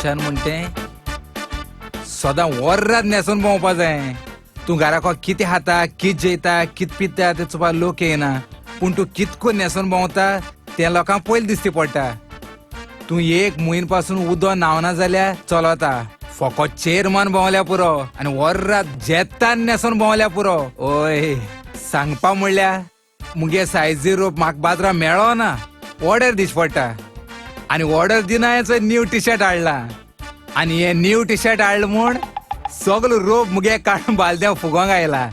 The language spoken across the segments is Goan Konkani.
मनशान म्हणटे सदां वर्रात न्हेसून भोंवपा जाय. तूं घराक कितें खाता, कित जेयता, कित पिता तें चोवपा लोक येना, पूण तूं कितको न्हेसून भोंवता तें लोकांक पयलीं दिसती पडटा. तूं एक म्हयन पासून उदो न्हावना जाल्यार चलता, फकत चेरमान भोंवल्या पुरो आनी वर्रात जेतान न्हेसून भोंवल्या पुरो. ओय सांगपा म्हणल्यार मुगे सायजी रोप म्हाका बाजारां मेळो ना, ऑर्डर दिवची पडटा. आनी ऑर्डर दिना न्यू टी शर्ट हाडला आनी हे न्यू टी शर्ट हाडलं म्हूण सगलो रोप मुगे काडून बालद्यां फुगोंक आयला.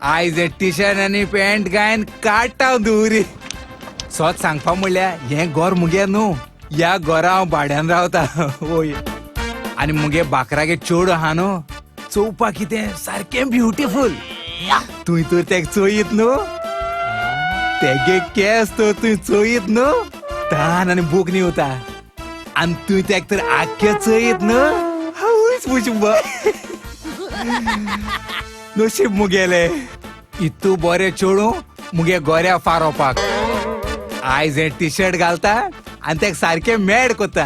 आयज हे टी शर्ट आनी पॅन्ट गायन काडटा दुवरी. सत सांगपा म्हणल्यार हें घर मुगे न्हू, ह्या घरा हांव भाड्यान रावता. ओय आनी मुगे बाकरागे चेडूं आहा न्हू, चोवपा कितें सारकें ब्युटिफूल. तूं तर तेका चोयत न्हू, तेगे केस तर तूं चोयत न्हू, तान आनी बूक न्हिवता. आनी तूं तेका तर आख्खे चोयत न्हू, हांवूच म्हजी नशीब मुगेले इतू बरें चेडूं मुगे गोऱ्या फारोवपाक. आयज हें टी शर्ट घालता आनी तेका सारकें मॅड कोता.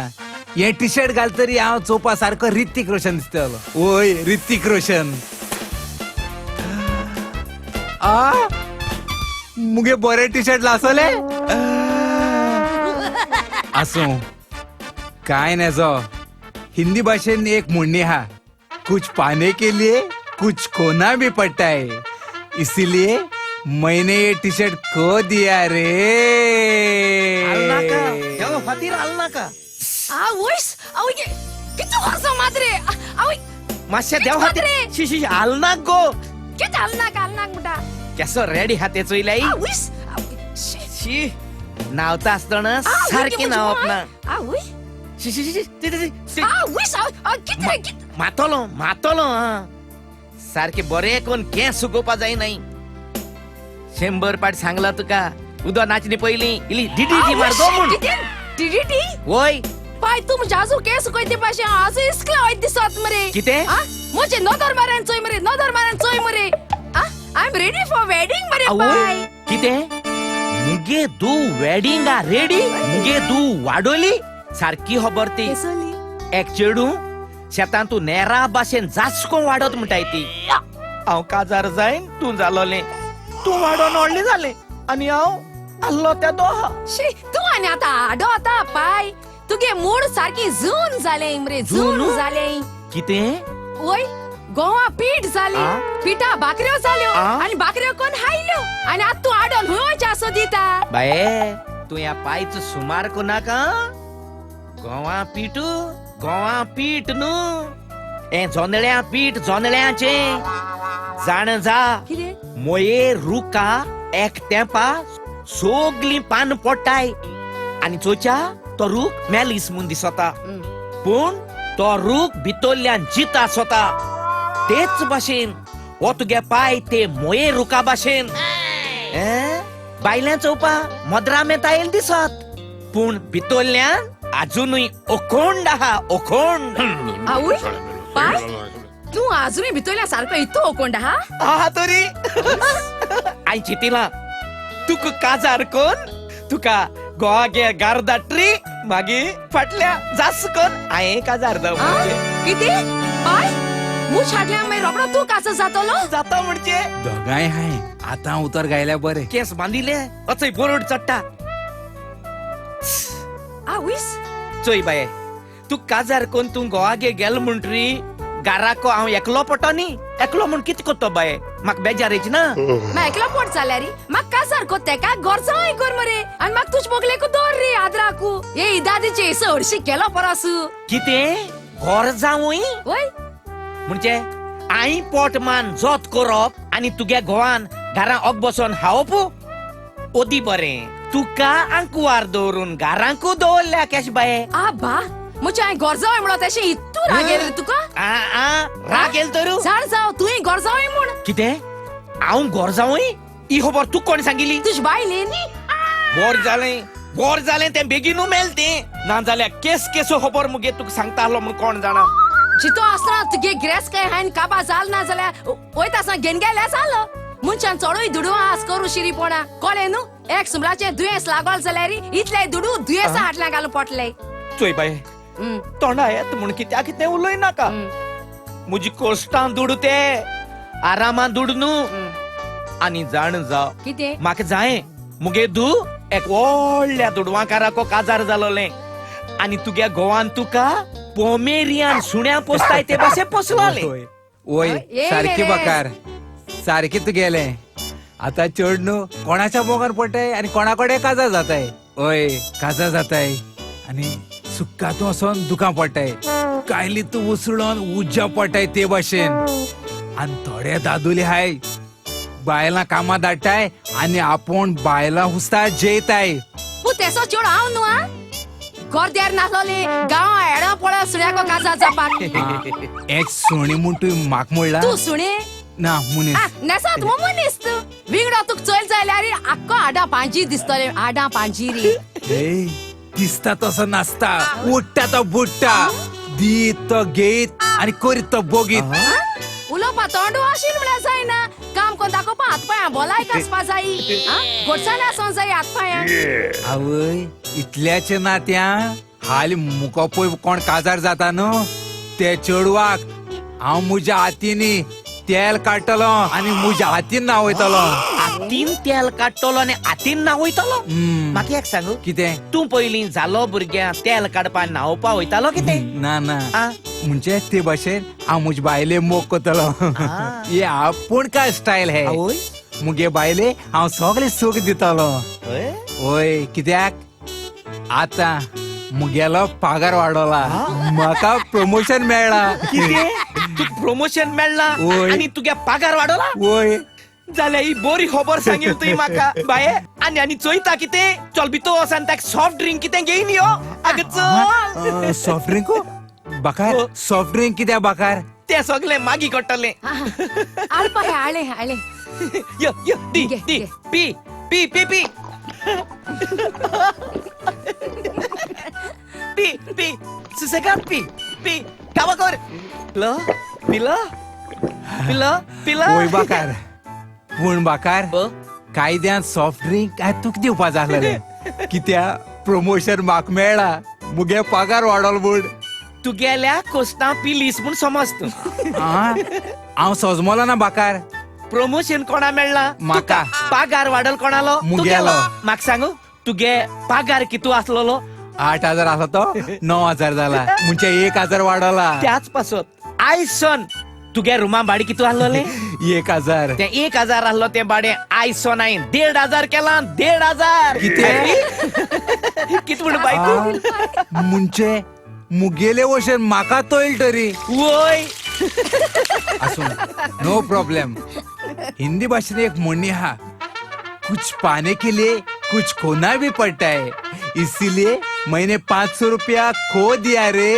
हें टी शर्ट घालतरी हांव चोवपा सारको ऋतिक रोशन दिसतलो. ओय ऋतिक रोशन आ मुगे बरें टी शर्ट लासले. आसूं काय नेजो, हिंदी भाशेन एक म्हणणी हा, कुछ पाने के लिए कुछ खोना भी पड़ता है, इसीलिए मैंने ये टी शर्ट खो दिया रे. फातीर आल नाका. आवयस, आवय कितू हसो मात्रे. आवय मातशें देव हाते. शी शी आल नाक गो. कितें आल नाक आल नाक म्हणटा? केसो रेडी हाते चोयल्याय. आवयस शी न्हावता आसतना सारकें न्हावप ना. आवय शी शी शी शी आवयस कितें कितें मातलो मातलो. सारकें बरें कोण केंस सुकोवपा जाय न्हय. 100 पाट सांगला तुका, उदो नाचणी पयलीं इली डीडीटी मार गो म्हूण. डीडीटी? वय पाय तूं म्हजे आजू केंस सुकयते पाशे आजू इस्कला वयत दिसत मरे. कितें? म्हजे नदर मारान चोय मरे, नदर मारान चोय मरे. I am ready for wedding मरे पाय. कितें? मुगे दू वेडिंगा रेडी, मुगे दू वाडोली. सारकी खबर ती. एक चेडूं शेतान तूं नेरा भाशेन जासको वाडत म्हणटाय ती. हांव काजार जायन तूं जालोलें, तूं वाडोन व्हडलें जालें आनी हांव आसलो त्या दोहा. शी तूं आनी आतां आडो आतां पाय, तुगे मूड सारकी जून जालें मरे, जून जालें. कितें? वय गोवा पीठ जाली, पिठा भाकऱ्यो जाल्यो आनी भाकऱ्यो कोण हायल्यो आनी आतां तूं आडोन हुंय आसो दिता. बाये तूं ह्या पायचो सुमार कोनाका. गोवा पीठ गोवा पीठ न्हू, हें जोंदळ्या पीठ जोंदळ्याचें. जाण जा मोये रुका एक तेंपा सगलीं पान पडटाय आनी चोच्या तो रूख मेलीस म्हूण दिसता, पूण तो रूख भितरल्यान जिता आसता. तेच भाशेन हो तुगे पाय ते मोये रुका भाशेन. बायल्यान चोवपा मद्रा मेतायल दिसत, पूण भितरल्यान अजुनूय ओखोंड आहा, ओखोंड. आवय पाय तूं अजुनूय भितरल्या सारको इतू ओखोंड आहा? आहा तरी. हांवें चिंतिलां तुका काजार कोन तुका गोवा गे गार्दाट्री मागीर फाटल्या जास कोन हांवें काजार जावं म्हणजे. कितें पाय मूछ हाडल्या मागीर रोकडो तूं काजार जातलो? जाता म्हणजे दोगांय हाय आतां उतर गायल्या बरें. केस बांदिले अचय बोरड चडटा. आवयस चोय बाये तूं काजार कोन तूं गोवा गे गेल म्हणटरी गाराको हांव एकलो पडटो न्ही. एकलो म्हूण कितें करतो बाये, म्हाका बेजार येची ना. म्हाका एकलो पोट जाल्यार म्हाका काजार कोत तेका घरचो कर मरे आनी म्हाका तुज बोगलेकू दवर रे आदराकू. हे इदादीचे हरशी केलो परस. कितें घर जावूय? वय म्हणजे आई पोट मान जोत करप आनी तुगे घोवान घरां अग बसोन खावप ओदी बरें. तुका आंकुवार दवरून घरांकू दवरल्या केश बाये. आबा म्हजे हांवें घर जावय म्हणो तशें इतू राग येयलो रे तुका? राग येयलो तर जाण जाव तुवें घर जावय म्हूण. कितें हांव घर जावय? ही खबर तुका कोण सांगिल्ली? तुज बायलेन. बोर जालें बोर जालें तें बेगीनू मेल तें, ना जाल्यार केस केसो खबर मुगे तुका सांगता आहलो म्हूण कोण जाणा. जितो आसतना तुगे ग्रेस काय हांवें काबा जाल ना जाल्यार वयता आसतना घेवन गेल्यार जालो. मनशान चडूय दुडू आस करूं शिरीपणा कळ्ळें न्हू. एक सुमराचें दुयेंस लागोल जाल्यार इतले दुडू दुयेंसा हाडल्या घालून पोटले. चोय बाये तोंडा येत म्हूण कित्याक कितें उलय नाका. मुजी कोश्टां दुडू ते आरामान दुडू न्हू. आनी जाण जा कितें म्हाका जाय मुगे दू एक व्हडल्या दुडवांकाराको काजार जालोलें आनी तुग्या गोवान तुका पोमेरियान सुण्या पोसताय ते भाशे पोसलोलें. वय सारकी बकार सारकी तुगेलें. आतां चड न्हू कोणाच्या मोगान पडटाय आनी कोणा कडेन काजार जाताय. हय काजार जाताय आनी सुक्का तूं वचोन दुकां पडटाय, कायली तूं उसळोन उज्जा पडटाय ते भाशेन. आनी थोडे दादुले हाय बायलां कामां धाडटाय आनी आपूण बायलां हुस्ता जेयताय. पूण तेसो चेडो हांव न्हू आ गोरद्यार नासलोली गांव एडो पळय सुण्याको काजार जावपाक. एक सुणी म्हूण तुवें म्हाका म्हणलां? तूं सुणी ना मनीस नेसात मग मनीस तूं विंगडो तुका चोयल जाल्यार आक्को आडा पांजी दिसतले आडा पांजिरी. दिसता तसो नासता, उडटा तो बुडटा, दीत तो घेयत आनी करीत तो बोगीत. उलोवपा तोंड अशील म्हळ्यार जायना, काम कोण दाखोवपा हात पांयां बोलायक आसपा जाय, गोडसाण आसूंक जाय हात पांयां. आवय इतल्याचे नात्या हाली मुको पळय कोण काजार जाता न्हू ते चेडवाक हांव म्हज्या हातींनी तेल काडटलो आनी म्हज्या हातीन न्हांवयतलो. हातीन तेल काडटलो आनी हातीन न्हांवयतलो? म्हाका एक सांगू कितें तूं पयलीं जालो भुरग्यां तेल काडपा न्हांवपा वयतालो कितें? ना ना म्हणजे ते भाशेन हांव म्हजे बायले मोग करतलो. हे आपूण काय स्टायल हे मुगे बायले हांव सगळे सूख दितलो. वय कित्याक आतां मुगेलो पगार वाडोला, म्हाका प्रमोशन मेळ्ळा. कितें तुका प्रमोशन मेळ्ळा आनी तुगे पगार वाडोला? वय जाल्यार ही बरी खबर सांगील तुवें म्हाका बाये. आनी आनी चोयता कितें चल भितर वच आनी ताका सॉफ्ट ड्रिंक कितें घेवन यो. आगो चल. सॉफ्ट ड्रिंक बाकार? सॉफ्ट ड्रिंक कित्याक बाकार? तें सगळें मागीर कळटलें. आळपा हें आळें आळें. यो यो दी दी पी पी पी पी P P सुसेगाद पी पी कावा कर पिलो पिलो पिलो पिलो. वय बाकार पूण बाकार कायद्यान सॉफ्ट ड्रिंक काय तुका दिवपा जालें कित्याक प्रमोशन म्हाका मेळ्ळा, मुगे पगार वाडोलो म्हूण. तुगेल्या कोस्तां पिलीस म्हूण समज तूं. हांव सजमलो ना बाकार. प्रमोशन कोणा मेळ्ळा? म्हाका. पगार वाडल कोणालो? मुगेलो. म्हाका सांगू तुगे पगार कितू आसलोलो? 8,000 आसलो तो 9,000 जाला, म्हणजे 1,000 वाडोला. त्याच पासत आयज सन तुगे रुमा भाडें कितू आसलोलें? 1,000. तें 1,000 आसलो तें भाडें आयज सन हांवें 1,500 केलां. 1,500 कितें? कितें म्हण बायको? म्हणजे मुगेले वशेन म्हाका तोयल तरी. वय आसूं नो प्रॉब्लेम. हिंदी भाशेन एक म्हणणी आहा, कुछ पाने के लिए कुछ खोना भी पड़ता है, इसीलिए मैंने 500 रुपया खो दिया रे.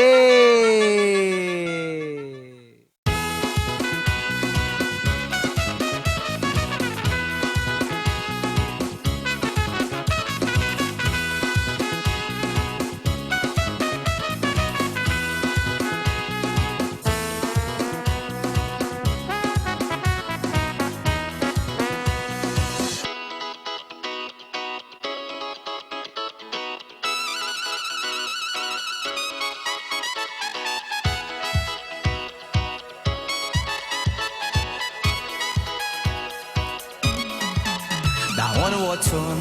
धांवन वचून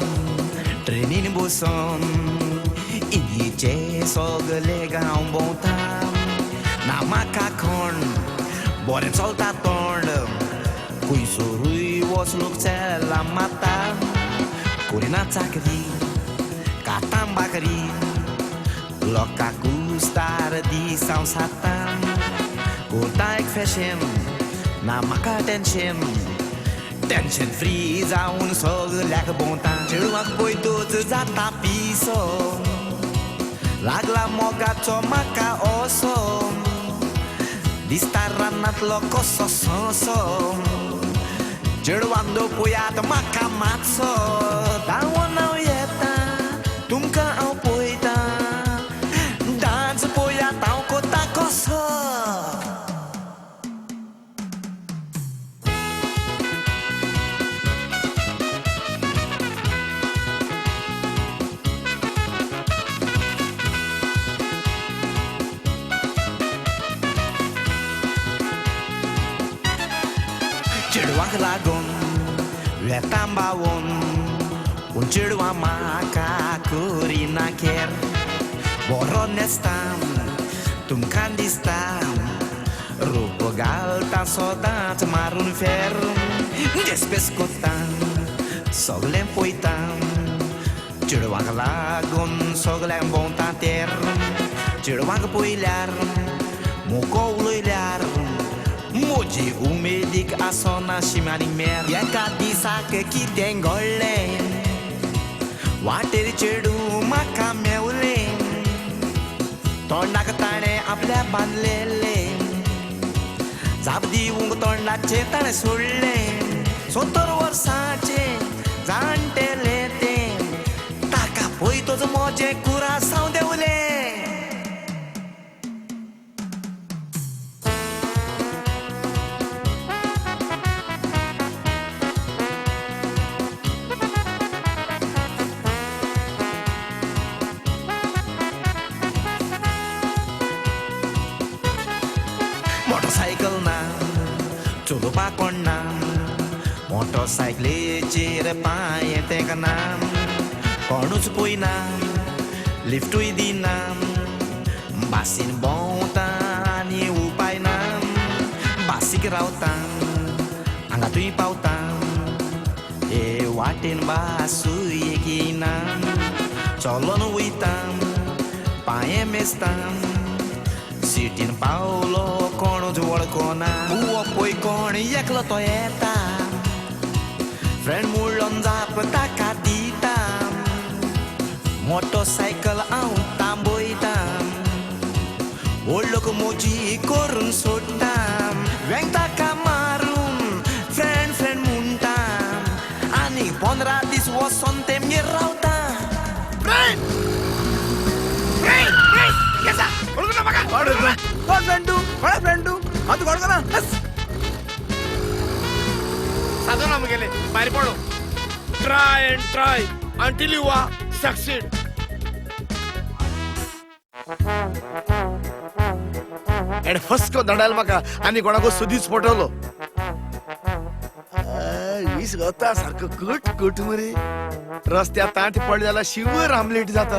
ट्रेनीन बसून इगीचे सगले गांव भोंवता ना म्हाका कोण बरें चलता तोंड खुंयसरूय वचलूक चेला माता करिना चाकरी कातां बाकरी लोकांक कुस्तार दीस हांव सातां कोता एक फॅशन ना म्हाका टेन्शन टेन्शन फ्री जावन सगल्याक भोंवता चेडवाक पळयतच जाता पिसो लागला मोगाचो म्हाका असो दिसता रानांतलो कसो सोंसो चेडवान पळयात म्हाका मातसो धांवन हांव येता तुमकां हांव पळयता डांस पळयात हांव कोता कसो. चेडवांक लागून वेतां बावून पूण चेडवां म्हाका करिना केर बरो न्हेसता तुमकां दिसता रूप घालता सदांच मारून फेर देसपेस कोत्ता सगळें पळयता चेडवांक लागून सगळ्यांक भोंवता तेर चेडवांक पळयल्यार मुको उलयल्यार म्हजी उमेदीक आसना शिमानी मेर एका दिसाक कितें घडलें वाटेर चेडूं म्हाका मेवलें तोंडाक ताणें आपल्या बांदलेलें जाप दिवंक तोंडाचें ताणें सोडलें 70 वर्सांचें जाणटेलें तें ताका पळयतच म्हजें कुरासांव देंवलें. मोटरसायकल ना चलोवपाक कोण ना मोटरसायकलीचेर पांय तेंकना कोणूच पळयना लिफ्टूय दिना बासीन भोंवता आनी उपाय ना बासीक रावता हांगा थंय पावता हे वाटेन बासूय येना चलोन वयता पांये मेजता सिटीन पावलो कोणूच वळखना पळय कोण एकलो तो येता फ्रेंड म्हणून जाप ताका दिता मोटरसायकल हांव तांबयता व्हडलोक मोजी करून सोडटा वेंग ताका मारून फ्रेंड फ्रेंड म्हणटा आनी 15 दीस वचोन तेमगेर रावता. साधना मुगेले भायर पडो. Try and try until you are succeed. And first को दडाल म्हाका आनी कोणाको सुदीच पटवलो. वीस वता सारको कट कट मरे रस्त्यार तांट पडले जाल्यार शिवर आमलेट जाता.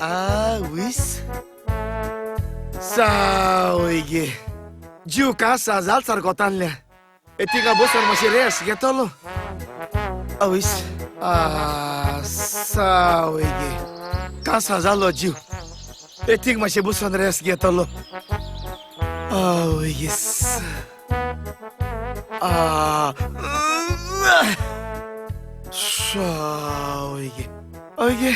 आ वीस सावय गे जीव कासा जाल सारको ताणल्या तिका बसून मातशें रेस्ट घेतलो. अवीस सावय गे कासा जालो जीव तीक मातशें बसून रेस्ट घेतलो. अवीस सावय गे अय गे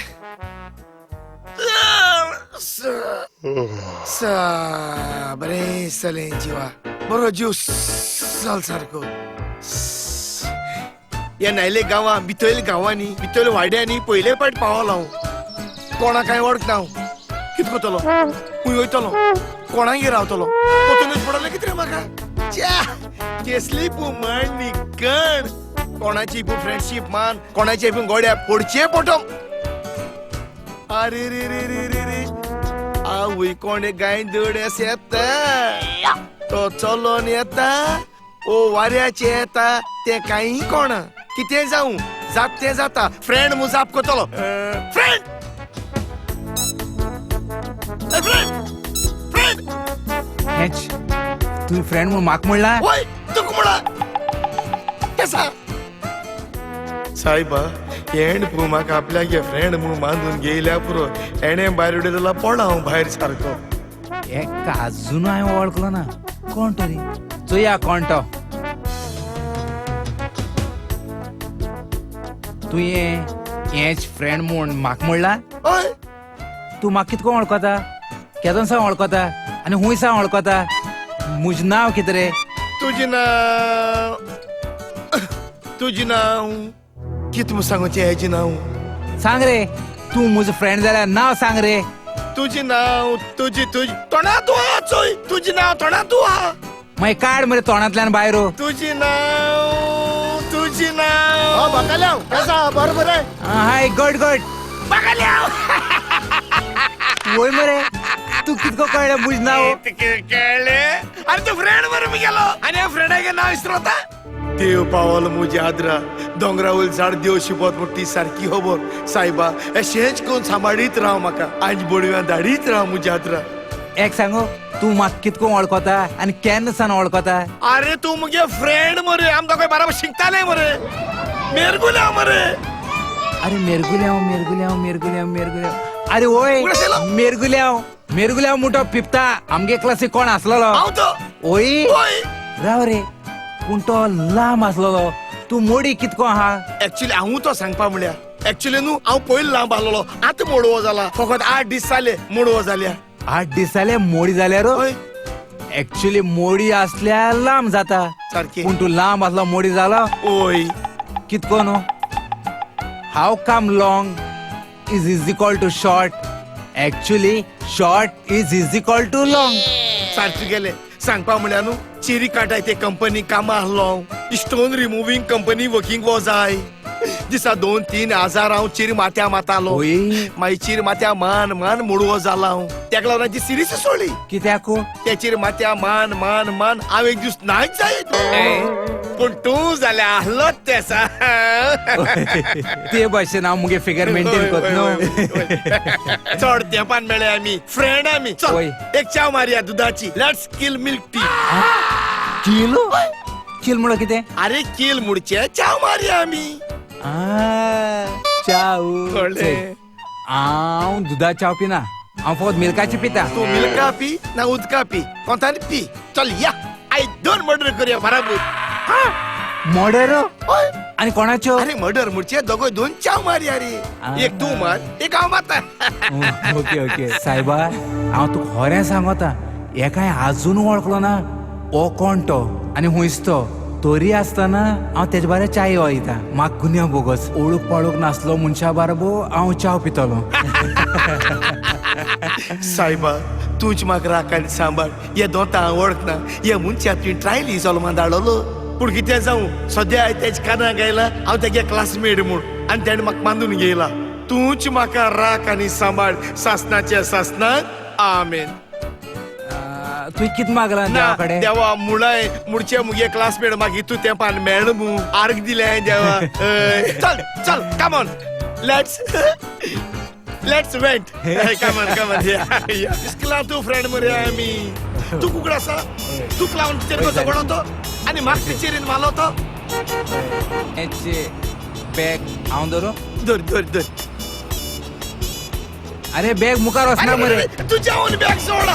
सा बरें जालें जिवा बरो जीव जाल सारको. ह्या नायले गांवां भितरल्या गांवांनी भितरल्या वाड्यांनी पयले फावट पावलो हांव. कोणा कांय वळखना हांव कितें करतलो खंय वयतलो कोणागेर रावतलो पोतूनच पडलें कितें म्हाका. च्या केसली पू मांडणी कण कोणाची पू फ्रेंडशीप मान कोणाची पू गोड्या पडचें पटम. अरे रे रे रे रे रे आवय कोणे गाय दड्यास येता तो चलोन येता ओ वाऱ्याचे येता तें कांय कोणा कितें जावं जात तें जाता फ्रेंड म्हूण जाप करतलो. फ्रेंड फ्रेंड फ्रेंड हेच तुवें फ्रेंड म्हूण म्हाका म्हणला? वय तुका म्हणला केसा सायबा एण पू म्हाका आपल्याक फ्रेंड म्हूण बांदून घेयल्या पुरो एणें भायर उडयलो जाल्यार पडला हांव भायर सारको. एका आजून हांवें वळखलो ना कोण तरी चोया कोण तो. तुवें हेच फ्रेंड म्हूण म्हाका म्हणला? हय. तूं म्हाका कितको वळखता केदोन सावन वळखता आनी खूंय सावन वळखता? म्हजें नांव कितें रे? तुजें नांव तुजें नांव कितें म्हूण सांगचें हेजें नांव सांग रे. तूं म्हजो फ्रेंड जाल्यार नांव सांग रे. तुजें नांव तुजी तुजी तोंडा तूं आहा चोय तुजें नांव तोंडा तूं आहा मागीर काड मरे तोंडांतल्यान भायर. तुजें नांव तुजें नांव बाकाल्याव कसा बरोबर आहे. हाय गड गड बाकाल्याव वय मरे तूं कितको कळ्ळें म्हजें नांव? कळ्ळें. अरे तूं फ्रेंड मरे गेलो आनी फ्रेंडागे नांव विसरता. देव पावल मुज्या आदरा दोंगरा वयल झाड देव शिपत म्हूण ती सारकी खबर सायबा अशेंच कोण सांबाळीत राव म्हाका आनी बडव्या धाडीत राव मुज्या आदरा. एक सांगू तूं म्हाका कितको वळखता आनी केन्ना सान वळखता? अरे तूं मुगे फ्रेंड मरे, आम दोगांय बाराबर शिकताले मरे, मेरगुल्या मरे. अरे मेरगुल्यांव मेरगुल्यांव मेरगुल्यांव मेरगुल्यांव, अरे ओय मेरगुल्यांव मेरगुल्यांव मुठो पिपता आमगे क्लासीक कोण आसलेलो? ओय राव रे, पूण तो लांब आसलेलो, तूं मोडी कितको आहा? एक्चुअली हांव तो सांगपा म्हळ्यार एक्चुअली न्हू हांव पयलीं लांब आसलेलो, आतां मोडवो जाला, फकत 8 दीस जाले मोडवो जाल्या. 8 दीस जाले मोडी जाल्यार? एक्चुअली मोडी आसल्यार लांब जाता सारकी, पूण तूं लांब आसलो मोडी जालो. ओय कितको न्हू? How come long is is equal to short? Actually short is is equal to long. सारकें गेलें सांगपा म्हळ्यार न्हू चिरी काटाय ते कंपनी कामां आसलो हांव, stone removing company working was I. दिसा 2-3 हजार हांव चिरी माथ्या मातालो, मागीर चिरी माथ्या मान मान मोडवो जाला हांव. तेका लागून ती सिरीस सोडली. कित्याक? ते चिरी माथ्या मान मान मान हांव एक दीस नाच जायत, पूण तूं जाल्यार आसलोच तेसा. ते भशेन हांव मुगे फिगर मेंटेन करत न्हू. चड तेंपान मेळ्ळे आमी, फ्रेंड आमी. चल एक चाव मारया दुदाची, let's kill milk tea. Kill? Kill म्हणल्यार कितें? अरे किल म्हणचे चाव मारया आमी. चाव हांव दुदा चाव पिना, हांव फकत मिल्काची पिता. तूं मिल्का पी ना उदका पी, कोंतान पी. चल या I 2 murder करूया बराबर. मर्डर? आनी कोणाच्यो? अरे मर्डर म्हणचे दोगोय 2 चाव मारया रे, एक तूं मार एक हांव मारता. ओके ओके सायबा, हांव तुका खरें सांगता, एकाय आजून वळखलो ना ओ कोण तो आनी हुंयच तो, तरी आसतना हांव तेजे बारे चाय वयता. म्हाका गुन्यांव बोगस, ओळख पाळूक नासलो मनशा बाराबर हांव चाव पितलो. सायबा तूंच म्हाका राख आनी सांबाळ, हे दोतां हांव वळखना, हे मनशा तुवें ट्रायली जल्मान धाडलो. पूण कितें जावं सद्या तेज कानाक आयला हांव तेगे क्लासमेट म्हूण आनी तेणें म्हाका बांदून घेयला. तूंच म्हाका राख आनी सांबाळ सासनाच्या सासनाक, आमेन. तुवें कितें मागलां देवा कडेन? देवा मुळाय मुडचे मुगे क्लासमेट मागीर तूं तेंपान मेळ मू आर्ग दिलें देवा. चल चल come on let's let's went. Come on come on. इस्कुलान तूं फ्रेंड मरे आमी. तूं कुकड आसा, तूं क्लावन टिचर कसो घडोवतो आनी म्हाका टिचरीन मारलो तो. बॅग हांव धरू? धर धर धर. अरे बॅग मुखार वचना मरे. तुज्या ओन बॅग सोड.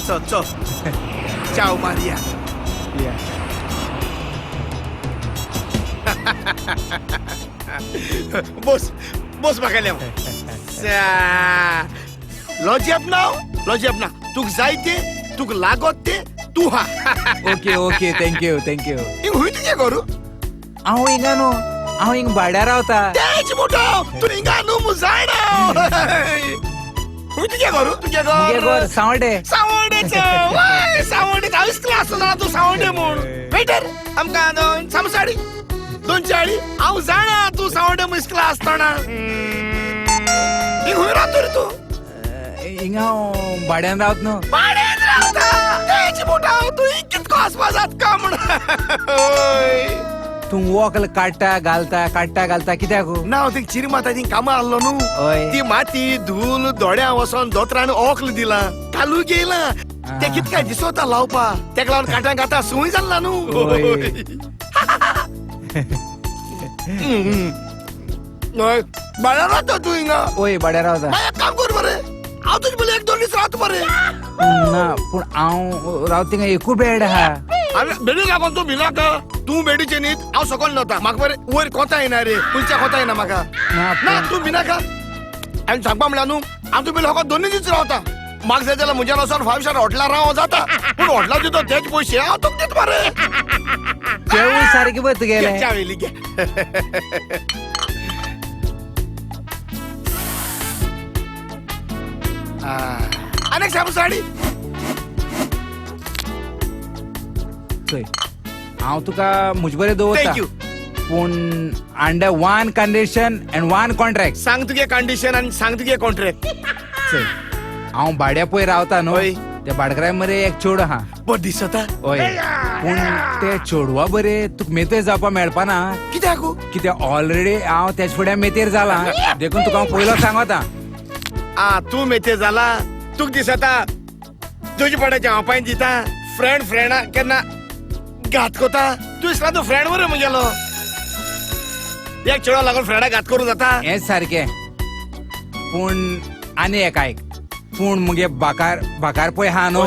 चल चल चाव मारया. बोस बोस म्हाका लेव. लॉजेप ना लॉजेप ना, तुका जाय ते तुका लागत ते तूं हा. Okay okay thank you thank you. हिंग हुंय तुगे करू? हांव हिंगा न्हू, हांव हिंग भाड्यार रावता. तेच मोठो तूं हिंगा न्हू म्हूण जाणा. हुंय तुगे करू? तुगे घर सावडे. सावडेचो वय सावडे हांव इस्कुला आसलो तूं सावडे म्हूण. वेटर आमकां 2 सामसाडी 2 चाळी. हांव जाणा तूं सावडे म्हूण इस्कुला आसतना. हिंग हुंय रावतो रे तूं? हिंगा हांव भाड्यान रावत न्हू. भाड्यान रावता? तेच मोठो तूं हिंग कितको आसपा जात का म्हूण. तूं वोकल काडटा घालता काडटा घालता कित्याक? ना हांव थिंग चिरी माता थिंग कामां आहलो न्हू, ती माती धूल दोड्या वचोन दोतरान ओकल दिला कालू घेयला, ते कितकाय दिसोता लावपा, तेका लागून काटा घाता सूय जाल्ला न्हू. भाड्यार रावता तूं हिंगा? ओय भाड्यार रावता. मागीर एक काम कर मरे, हांव तुजे पयलीं 1-2 दीस रावता मरे. ना पूण हांव रावता थिंगा एकू बेड आहा. अरे बेडी लागून तूं भिनाका, तूं बेडीचे न्हीत हांव सकयल न्हता, म्हाका मरे वयर कोता येना रे, पुलच्या कोता येना म्हाका. ना तूं भिनाका. आनी सांगपा म्हळ्यार न्हू हांव तूं पयलीं फकत 2 दीस रावता, म्हाका जाय जाल्यार म्हज्यान वचोन 5 स्टार हॉटेलार राव जाता, पूण हॉटेलार दिता तेच पयशे हांव तुका दिता मरे. तेवूय सारकें पळय तुगेलें. च्या घे. आनी एक सामसाडी. चोय हांव तुका म्हजे बरें दवरता, पूण under one condition and one contract. सांग तुगे कंडिशन आनी सांग तुगे कॉन्ट्रॅक्ट. चोय हांव भाड्या पळय रावता न्हू, त्या भाडकारा मरे एक चेडो आहा, बरें दिसता. हय, पूण ते चेडवा बरे तुका मेतेर जावपा मेळपाना. कित्याक? कित्याक ऑलरेडी हांव तेज फुड्या मेतेर जाला, देखून तुका हांव पयलो सांगता. आ तूं मेतेर जाला, तुका दिसता तुजे पडाचे हांव पांय दिता. फ्रेंड फ्रेंडा केन्ना घात कोता? तूं दिसला तूं फ्रेंड बरो मुगेलो. एक चेडवा लागून फ्रेंडा घात करूं जाता? हेंच सारकें. पूण आनी एक आयक, पूण मुगे बाकार बाकार पळय हा न्हू,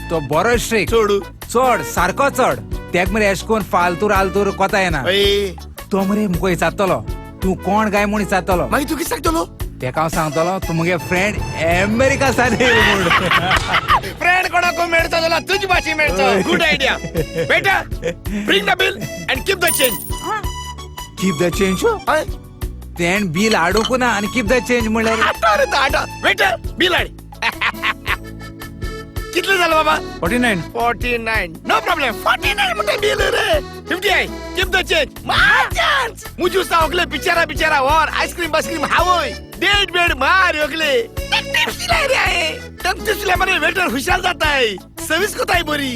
तो बरो स्ट्रीक, चड चड सारको चड. तेक मरे एश कोन फालतूर आलतूर कोता येना. तो मरे मुको विचारतलो तूं कोण काय म्हूण विचारतलो. मागीर तूं कितें सांगतलो? तेका हांव सांगतलो तूं मुगे फ्रेंड अमेरिका सान म्हूण. फ्रेंड कोणाक मेळचो जाल्यार तुजी भाशे मेळचो. गुड आयडिया बेटा. Bring the bill and keep the change. Keep the change? तेण बील हाडूंक ना आनी कीप the change म्हणल्यार? आतां वेटर बील हाड. कितले जाले बाबा? 49. 49. No problem. 49 म्हणटा बील रे. 50 I keep the change. मार मुजू ओकले बिचारा बिचारा वर आईस्क्रीम बास्क्रीम हावय डेड बेड मार ओकले. टिप्स दिलाय रे आहे. टिप्स दिल्या मरे वेटर हुशार जाताय, सर्विस कोताय बरी.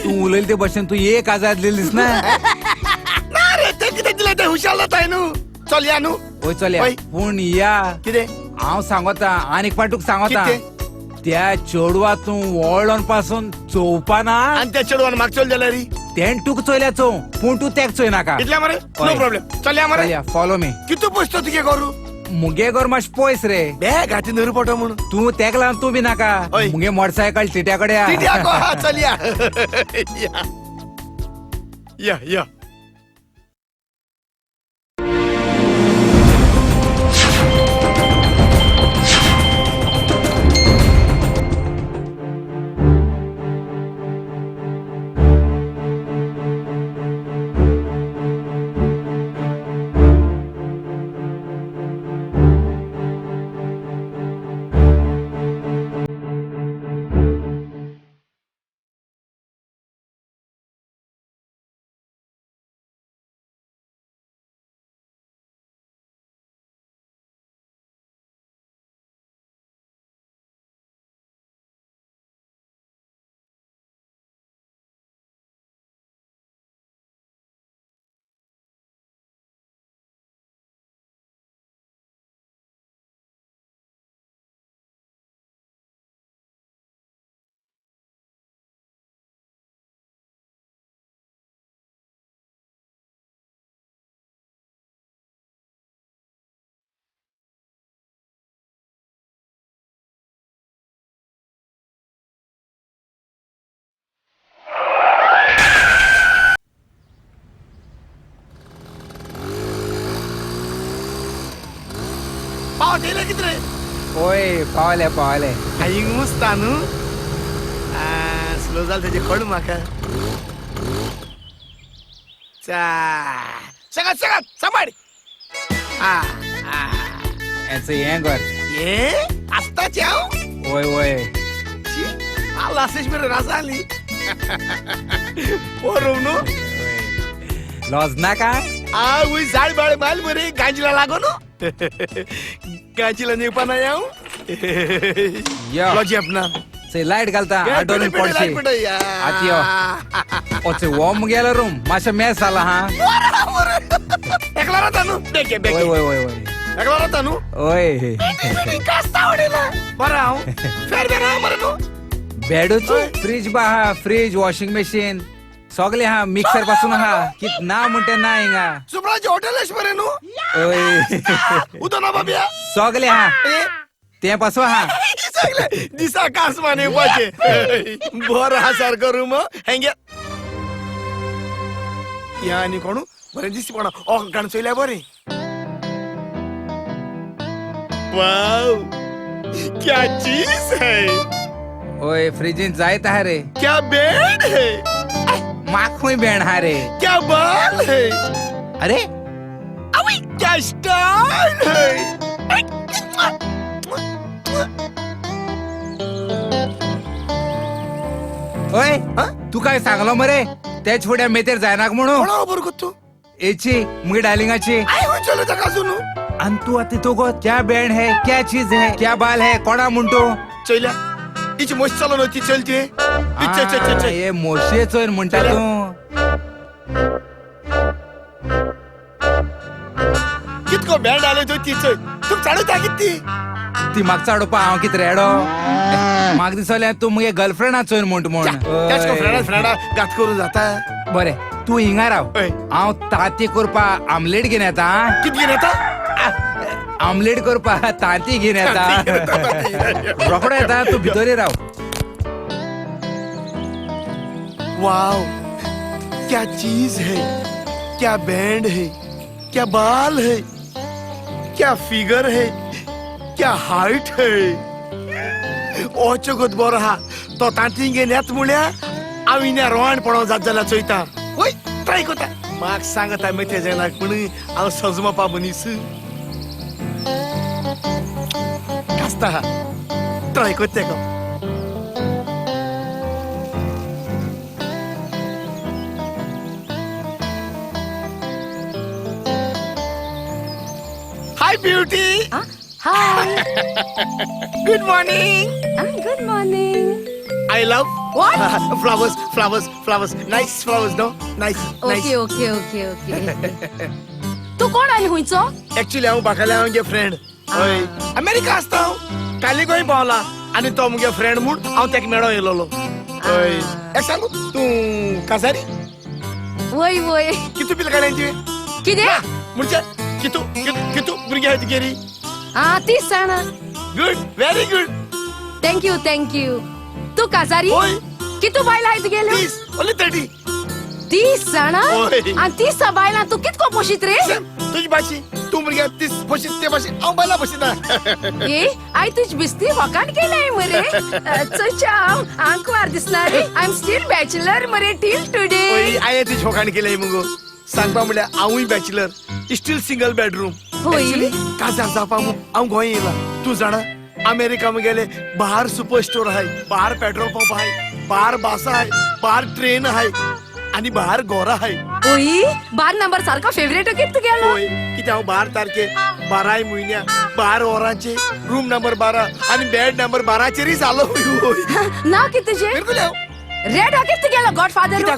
तूं उलयले ते भशेन तूं 1000 दिलीस ना? ना रे, ते कितें दिले ते हुशार जाताय न्हू. चल या न्हू. हय चल या. पूण या कितें हांव सांगता आनीक फावट तुका सांगता, त्या चेडवा तूं वळोन पासून चोवपा ना. आनी त्या चेडवान म्हाका चोयलें जाल्यार? तेण तुका चोयल्या चोव, पूण तूं तेका चोय नाका. इतल्या मरे? No problem. चल या मरे. Follow me. कितू पयस तुगे करू? मुगे घर मातशें पयस रे. बॅग हाती नरू पडो म्हणून तूं तेका लागून तूं बी नाका. मुगे मोटरसायकल टिट्या कडेन. चल या या या. ओय पावले पावले. हिंग मुसता न्हू. स्लो जाल तेजे कळू म्हाका. सगळ्यात सगळ्यात सांबाळ. हें हें कर. हें आसताचें हांव. वय वय. लासेश मेरेन आसाली. पोरूं न्हू. लॉज नाका. आवय जाळ बाळ बाल बरी गांजीला लागो न्हू. गांजीला नेवपा ना हांव. लॉजी आपणा लायट घालता आडोरून पडशी. आती यो ओचे हो मुगेलो रूम मातशें मेस जाला हा. एकलो रावता न्हू? बेगे बेगे. वय वय वय वय. एकलो रावता न्हू? वय. कास्ता वडयला बरें हांव फेर बेर आहा मरे न्हू. बेडूच फ्रीज बा आहा, फ्रीज वॉशिंग मशीन सगळे हा, मिक्सर पासून आहा. कित ना म्हणटे ना हिंगा. सुब्राज हॉटेल अशें मरे न्हू? वय. उदो ना बाबिया सगळे हा, ते पासून हा. सगळे दिसा कासमान येवपाचे. बरो आहा सारको रूम हेंगे. या आनी कोणू बरें दिसता कोणा ओकाण चोयल्या बरें. वाव क्या चीज है. ओय फ्रिजीन जायत आहा रे. क्या बेड है. माखूय बेण हा रे. क्या बाल है. अरे अवे क्या स्टाइल है. ओय तू काय सांगलो मरे तेच फुड्या मेतेर जायनाक म्हणून. कोणा खबर कोत तूं? एची मुगे डार्लिंगाची. I चलो ताका अजून. आनी तूं आतां तुगो क्या बेण है, क्या चीज है, क्या बाल है, कोणा म्हणतो? चोयल्या हिची मोशी चलो न्हय ती चल ती. हे मोशे चोय म्हणटा तूं. कितको बँड आले तो ती चोय. तूं चाडयता कित ती? ती म्हाका चाडोवपा हांव कित रेडो? म्हाका दिसलें तूं मुगे गर्लफ्रेंडा चोय म्हूण म्हूण. फ्रेंडा फ्रेंडा घात करूं जाता. बरें तूं हिंगा राव, हांव तांती करपा आमलेट घेवन येता. कित घेवन येता? आमलेट करपा तांती घेवन येता. रोकडो येता, तूं भितर राव. वाव, क्या चीज है, क्या बैंड है, क्या बाल है, क्या फिगर है, क्या हायट है. ओचगत बरो आहा तो तांती घेवन येता म्हळ्यार हांव इन्या रोवाण पडोवंक जात जाल्यार चोयता. वय ट्राय कोता. म्हाका सांगता मेथे जायना पूण हांव सजमपा मनीस. आसता ट्राय कोता तेका. Hi beauty. Hi. Good morning. Good morning. I love What? Flowers, flowers, flowers. Nice flowers, no? Nice. Okay, okay, okay, okay. तू कोण आनी हुंयचो? Actually हांव बाकाल्या हांव फ्रेंड. हय, अमेरिका आसता हांव. काली गोंय पावला आनी तो मुगे फ्रेंड म्हूण हांव तेका मेळों येयलोलो. हय, एक सांगू तूं काजारी? वय वय. कितू बिल काडलें तुवें? कितें? म्हणजे कितू कितू भुरगीं आहाय तुगेली? आं, 30 जाणां. Good, very good. Thank you, thank you. तूं काजारी? हय. कितू बायलां आहाय तुगेल्यो? 30, ओन्ली 30. 30 जाणां? आनी 30 बायलां तूं कितको पोशीत रे? तुजी भाशी तूं भुरग्याक 30 पोशीत ते भाशेन हांव बायलां पोशिता. ए, I तुज बिस्ती फकाण केलाय मरे. चोयच्या हांव आंकवार दिसना रे. I am still bachelor मरे टील टुडे. ओय, हांवें तुजी फकाण केलाय मुगो. सांगपा म्हळ्यार हांवूय bachelor, steel single bedroom. Actually काजार जावपा म्हूण हांव गोंय येयला. तूं जाणा अमेरिका मुगेले बाहर सुपर स्टोर आहाय, बाहर पेट्रोल पंप आहाय, बाहर बस आहाय, बाहर ट्रेन आहाय आनी बाहर गोरा आहाय. ओय, 12 नंबर सारको फेवरेट कित तुगेलो? ओय, कित्याक हांव 12 तारखे 12 म्हयन्या 12 वरांचे रूम नंबर 12 आनी बेड नंबर 12चेरय जालो. नांव कित तुजें? मेरगुल्या. रेड कित तुगेलो गॉडफादर?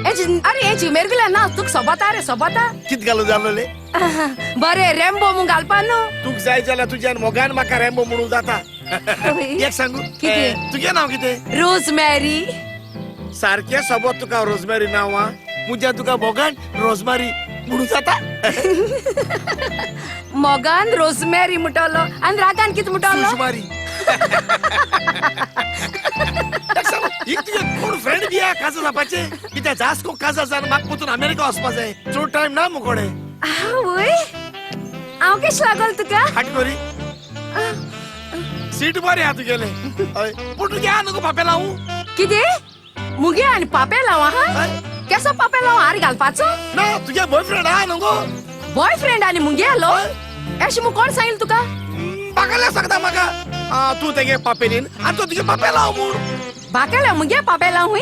अरे हेची मेरगुल्या ना तुका सोबता रे, सोबता. कित घालूं जालोले? बरें, रेम्बो म्हूण घालपा न्हू. तुका जाय जाल्यार तुज्यान मोगान म्हाका रेम्बो म्हणूं जाता. एक सांगू, तुगें नांव कितें? रोजमॅरी. सारकें सोबत तुका रोजमॅरी नांव आं. मुज्यान तुका मोगान रोजमारी म्हणूं जाता. मोगान रोजमॅरी म्हणटलो आनी रागान कितें म्हणटलो? सुजमारी. एक तुगे कोण फ्रेंड बी आहा काजार जावपाचें? कित्याक जास्त कोण काजार जावन म्हाका परतून अमेरिका वचपा जाय. चड टायम ना मुकोडे. आवय, हांव केशें लागोल तुका? हाट कोरी सीट बरें आहा तुगेलें. हय, पूण तुगे आहा न्हू पापेल हांव. कितें? मुगे आनी पापेल हांव आहा? केसो पापेल हांव हार घालपाचो? ना, तुगे बॉयफ्रेंड आहा न्हू गो. बॉयफ्रेंड आनी मुगे आलो? एशें म्हूण कोण सांगिल्लें तुका? बाकाल्या सांगता म्हाका. तूं तेगे पापेलीन आनी तो तुगे पापेल हांव म्हूण. बाकाल्या मुगे पापेल हांव?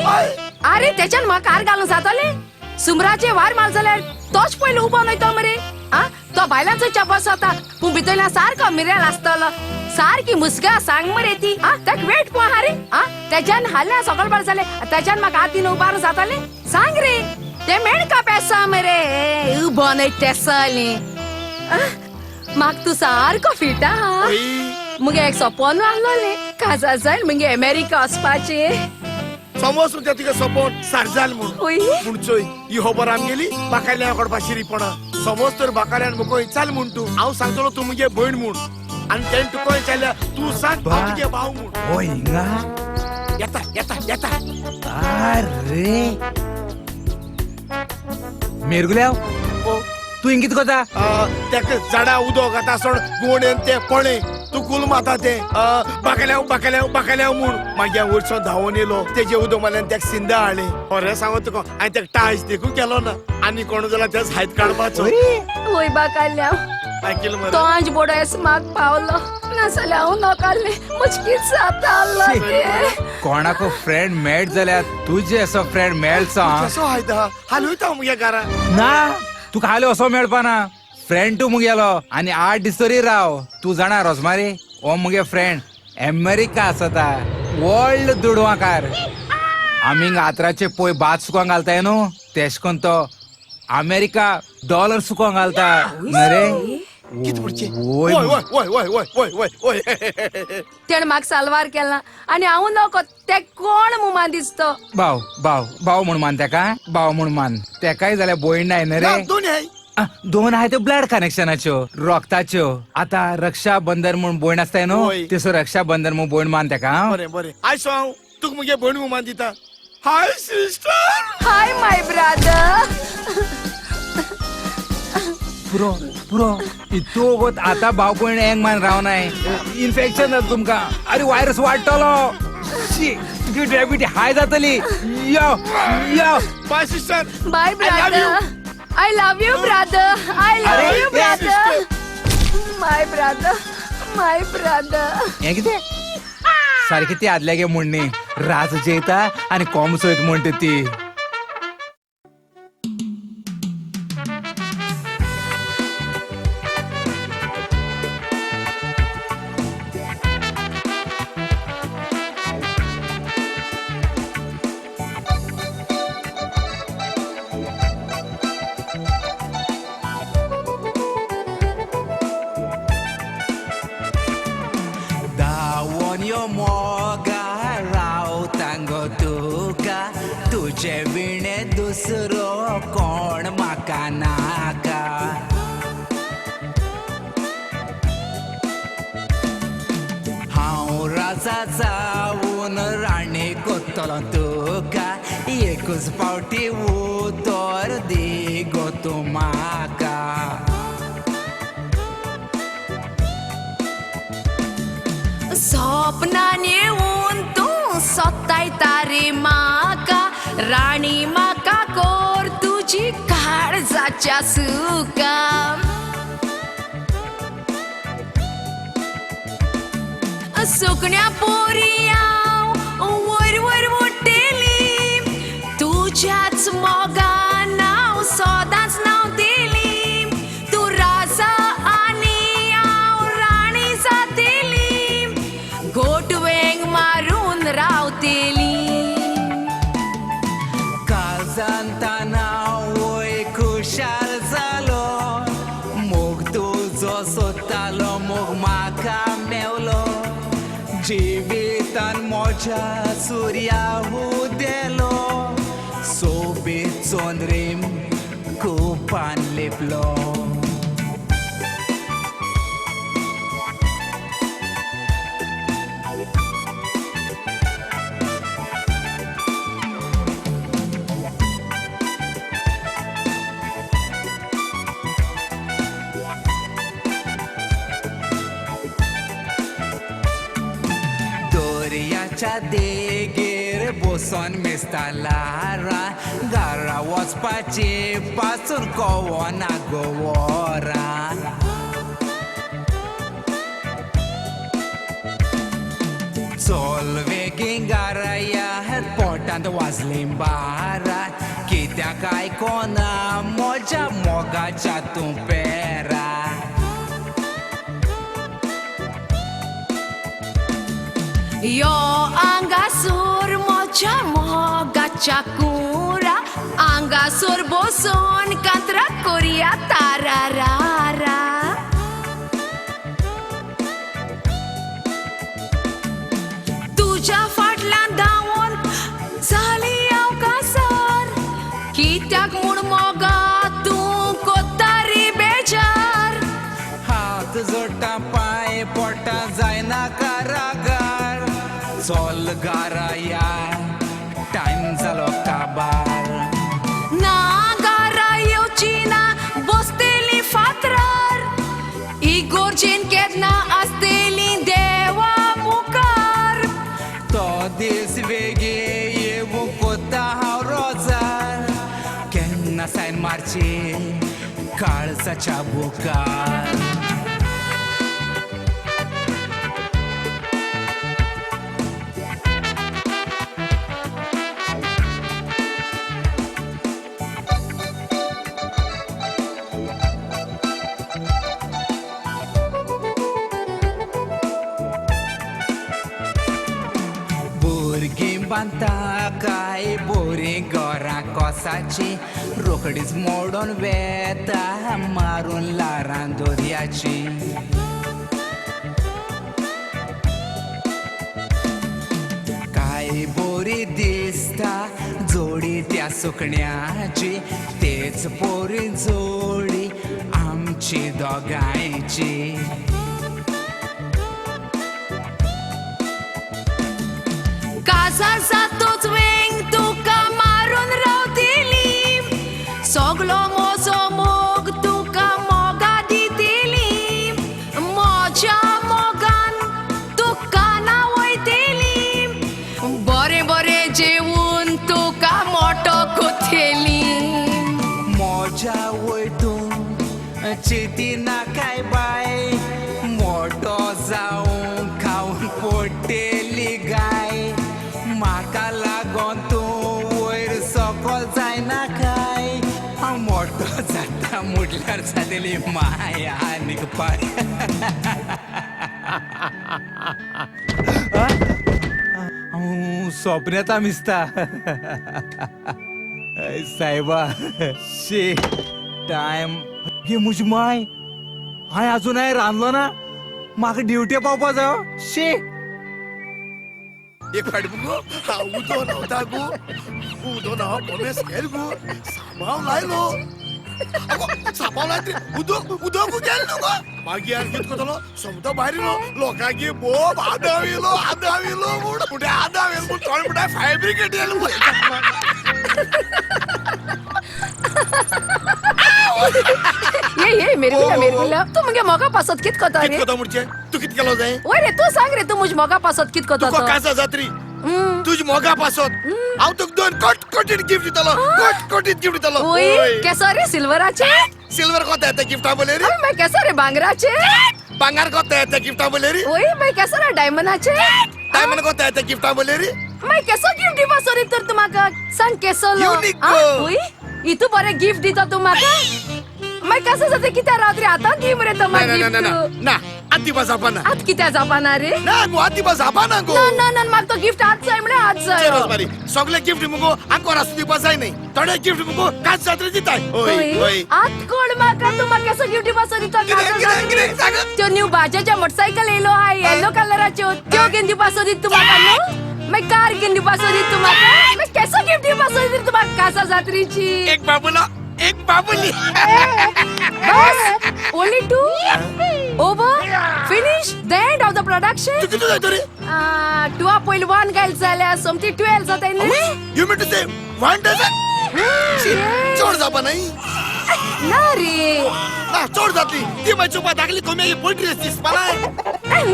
आरे तेच्यान म्हाका हार घालूंक जातलें? सुमराचे वार माल जाल्यार तोच पयलो उबो न्हय तो मरे. आं, तो बायलांचो चपस जाता पूण भितरल्यान सारको मिऱ्याल आसतलो. सारकी मुसगा सांग मरे ती. आं, ताका वेट पळोव आहा रे. आं, तेज्यान हाल्या सगळ बरें जालें, तेज्यान म्हाका हातीन उबारूं जातालें? सांग रे. ते मेणका पेसा मरे उबो न्हय तेसलें. म्हाका तूं सारको फिट आहा. मुगे एक सपन आहलोलें, काजार जावन मुगे अमेरिका वचपाचें. समज तुज्या तुगे सपन सार जाल म्हूण. पूण चोय, ही खबर आमगेली बाकाल्या कडपा शिरीपणा. समज तर बाकाल्यान मुको चाल म्हूण तूं, हांव सांगतलो तूं मुगे भयण म्हूण. आनी तेणें तुका विचारल्यार तूं सांग हांव तुगे भाव म्हूण. हय हिंगा येता येता येता. आरे मेरगुल्या, तूं हिंग कितें करता? तेका झाडां उदक आतां सोड गोंडेन तें पळय तूं कुल माता तें बाकल्याव बाकल्याव बाकल्याव म्हूण. मागीर हांव वयरसून धांवून येयलो, तेजे उदक मारलें तेका सिंदा हाडलें. खरें सांगो तुका हांवें तेका टायस देखून केलो ना. आनी कोण जाल्यार तेच हायत काडपाचो. वय बाकाल्याव, तो आंज बोडो एस म्हाका पावलो, नाजाल्यार हांव नकालें मुश्कील जातालो. कोणाको फ्रेंड मेळत जाल्यार तुजे असो फ्रेंड मेळचो. असो हायता हालयता मुगे घरा ना. तुका हाल्यो असो मेळपाना. फ्रेंड तूं मुगेलो आनी 8 दीस तरी राव. तूं जाणा रोजमारी, हो मुगे फ्रेंड अमेरिका आसता. व्हडलो दुडवांकार. आमी आत्राचे पोय भात सुकोंक घालताय न्हू, तेश कोन तो अमेरिका डॉलर सुकोंक घालता न्हय रे. कितें म्हणचें? वय वय वय वय वय वय वय. तेणें म्हाका साल्वार केला आनी हांव नको ते कोण म्हूण मान दिसतो. भाव भाव भाव म्हूण मान तेका, भाव म्हूण मान. तेकाय जाल्यार भयण नाय न्हय रे? दोन आहाय. दोन आहाय त्यो ब्लड कनेक्शनाच्यो, रोगताच्यो. आतां रक्षाबंधन म्हूण भयण आसताय न्हू, तेसो रक्षाबंधन म्हूण भयण मान तेका. बरें बरें, आयसो हांव तुका मुगे भयण म्हूण मान दिता. Hi sister. Hi my brother. पुरो पुरो इतू वोगोत आतां भाव भयण एक मान रावनाय. इन्फेक्शन जाता तुमकां. अरे वायरस वाडटलो, तुजी डायबिटी हाय जातली. यो यो. Bye sister. Bye brother. I love you brother. I love you brother. My brother, my brother. हें कितें सारकी ती आदल्या गे म्हणणी, राज जेयता आनी कोम सोयत म्हणटा ती. कोण म्हाका नाका, हांव राजा जावन राणी कोत्तलो तुका. एकूच फावटी उतर दी गो तूं म्हाका. सपनान येवन तूं सोतायता रे म्हाका, राणी म्हाका कोर तुजी काळजाच्या सुका. सुकण्या पोरी हांव वयर वयर उडटेली, तुज्याच मोगान हांव सदांच न्हांवतेली. तूं राजा आनी हांव राणी जातेली, गोटवेंग मारून रावतेली. काळजांताना खुशाल जालो, मोग तुजो सोदतालो, मोग म्हाका मेवलो. जिवितान म्हज्या सुर्या उदेलो, सोबीत चंद्रीम कुपान लिपलो. दर्याच्या देगेर बसून मेस्ता ल्हारां, घरा वचपाची पासून कवना गोवरां. चल बेगीन घरा या, पोटांत वाजली 12, कित्याक आयकोना म्हज्या मोगाच्या तूं पेरा. यो आंगासूर म्हज्या मोगाच्या कुरा, आंगासूर बसून कांतरा कोरया तारा. तुज्या फाटल्यान धांवून जाली हांव कासार, कित्याक म्हूण मोगा तूं कोत्ता रे बेजार. हात जोडटा पांय पोटा जायना कारागार, चल घरा या, टायम जालो काबार. ना घरा येवची ना, बसतेली फातरार, इगोर्जेन केन्ना आसतेली देवा मुखार. तो दीस वेगीं येवूंक कोत्ता हांव रोजार, केन्ना सायन मारची काळजाच्या बुकार. बांदता काय बोरी गोरा कोसाची रोकडीच मोडून वेता मारून लारां दर्याची. काय बोरी दिसता जोडी त्या सुकण्याची तेच बोरी जोडी आमची दोगांयची. काजार जातोच वेंग तुका मारून रावतली सगलो मोजो मोग तुका मोगा दितली मोज्या मोगान तुका ना वयतली बरें बरें जेवून तुका मोटो कोथेली. मोज्या वयतून चिती ना काय बाय मोटो जावन खावन पोटेली गाय म्हाका लागोन तूं वयर सकल जायना काय हांव मोटो जाता मुटल्यार जातली माया आनीक पाय. हांव सोपनेता मिसता सायबा शी टायम गे म्हजी माय हांवें आजून रांदलो ना म्हाका ड्युटे पावपा जायो शी. एक फाट गो उदो न्हांवता गो उदो न्हांव कोमेस केल गो साबाव लायलो साबाव लायत उदक उदक गेल न्हू गो मागीर आनी कितें करतलो सोमतो भायर येयलो लोकांक बोब आदाव येयलो आदाव येयलो म्हूण फुडें आदाव येयलो म्हूण थोडे म्हणटा फायर ब्रिगेड येयलो. ये ये मेरे बिला तू मुगे मोगा पासत कित कोता रे? कित कोता मुरचे? तू कित केलो जाय? ओय रे तू सांग रे तू मुझ मोगा पासत कित कोता? तुका कासा जात्री तुझ मोगा पासत हांव तुका दोन कटकटीत गिफ्ट दितलो कटकटीत गिफ्ट दितलो. ओय केसो रे सिल्वराचे? सिल्वर कोता येता गिफ्टा बोले रे? ओय केसो रे भांगराचे? भांगार कोता येता गिफ्टा बोले रे? ओय माय केसो रे डायमंडाचे? डायमंड कोता येता गिफ्टा बोले रे? माय केसो गिफ्ट दिवपा सोरी तर तू म्हाका सांग केसो लो? ओय इतू बरें गिफ्ट दिता तू म्हाका मागीर कसं जाता कित्याक रावत रे आतां दी मरे तो मागीर ना ना ना आत दिवपा जावपा ना आत कित्याक जावपा ना रे ना गो आत दिवपा जावपा ना गो ना ना ना म्हाका तो गिफ्ट आज जाय म्हळ्यार आज जाय. रोजमारी सगळे गिफ्ट मुगो आंकोर आसूं दिवपा जाय न्ही थोडे गिफ्ट मुगो काच जात्रे दिताय. ओय ओय आत कोण म्हाका तूं म्हाका कसो गिफ्ट दिवपा सोदिता? त्यो न्यू बाजाच्या मोटरसायकल येयलो आहा येल्लो कलराच्यो त्यो घेवन दिवपा सोदीत तूं म्हाका न्हू मागीर कार घेवन दिवपा सोदीत तूं म्हाका मागीर केसो गिफ्ट दिवपा सोदीत तूं म्हाका कासा जात्रीची? एक बाबुलो एक बाबुली बस only two over finish the end of the production. तू किती जायतो रे? 2.1 गायल जाल्या सोमती 12 जाताय न्ही. You mean to say 1 dozen? चड जावपा नाही ना रे ना चड जातली ती मागीर चोवपा धाकली कोंबड्याची पोल्ट्री आसती दिसपा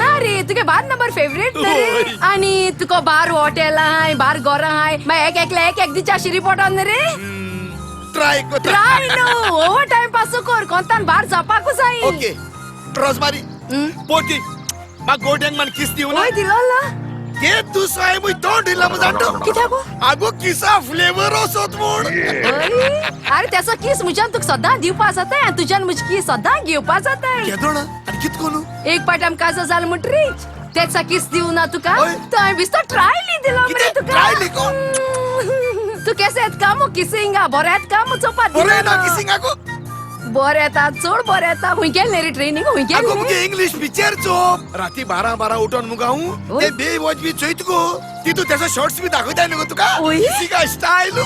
ना रे तुगे बार नंबर फेवरेट रे आणि तुका बार हॉटेल आहाय बार घरां आहाय मागीर एक एकल्या एक एक दिच्या शिरी पोटान रे. ट्राय कर try no over time pass कर कोंतान बार जावपाकू जाय. ओके रोजमारी पोटी मा गोड्यांक मान किस दिवं ना? ओय दिलोला ते दुसराय मुय तोंड दिला मग जाणतो कित्याक गो? आगो किसा फ्लेवर असोत म्हूण. अरे त्याचो किस मुज्यान तुका सदां दिवपा जाताय आनी तुज्यान म्हजी किस सदां घेवपा जाताय. केदोण आनी कित कोनू? एक पाट आमकां काजा जाल म्हणटरीच तेचा किस दिवं ना तुका तो हांवें बिस्तो ट्रायली दिलो मरे तुका. ट्रायली गो? तू केसे येत का मग किसिंगा बरें येत का मग चोवपा बरें येता किसिंगाको? बरें येता चड बरें येता. हुंय गेल न्ही रे ट्रेनींग हुंय गेल? आगो मुगे इंग्लीश पिक्चर चोप राती 12 12 उठोन मुगो हांव ते बे वॉच बी चोयत गो तितू तेजो शॉर्ट्स बी दाखयताय न्हू गो तुका किसिंगा स्टायल.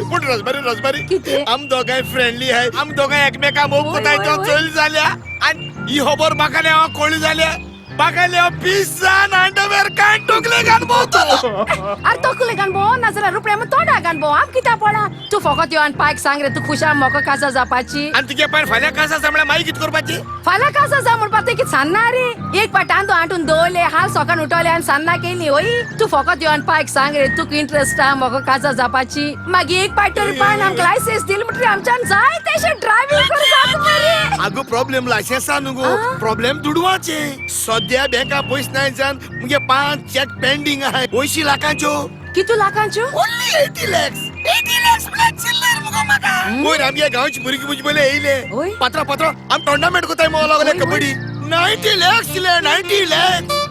पूण रोजमारी रोजमारी आम दोगांय फ्रेंडली आहाय आम दोगांय एकमेका मोग कोताय तो चोयली जाल्या आनी ही खबर म्हाका हांव कळ्ळी जाल्या म्हाका पीस जान अंडरवेअर कान टोकले घाल भोंवतलो. आरे तोकले घाल भोंव नाजाल्यार रुपड्या मग तोंडा घाल भोंव आम कित्याक पडा तूं फकत यो आनी पायक सांग रे तूं खुशाल म्हाका कासा जावपाची. आनी तुगे पाय फाल्यां कासा जा म्हळ्यार मागीर कितें करपाची? फाल्यां कासा जा म्हणपा तें कितें सान्ना रे एक पाट तांदूळ आटून दवरले हाल सकाळ उठवले आनी सान्ना केली ओय तूं फकत यो आनी पायक सांग रे तुका इंट्रस्ट आहा म्हाका कासा जावपाची मागीर एक पाट तरी पायन आमकां लायसन्स दिली म्हणटकीर आमच्यान जाय तशें ड्रायव्हींग करूं जाता मरे. आगो प्रॉब्लेम लायसन्सा न्हू गो प्रॉब्लेम दुडवाचे. सद्या बँका पयस नाय जावन मुगे 5 चॅक पेंडींग आहाय 80 लाखांच्यो. कितू लाखांच्यो? ओन्ली 80 लॅक्स. 80 लॅक्स म्हळ्यार चिल्लर मुगो म्हाका. वयर आमगे गांवचे भुरगीं म्हजे पयले येयले पात्रा पात्रा आम टोर्नामेंट कोताय मुगो लागले कबड्डी 90 लॅक्स दिले 90 लॅक्स.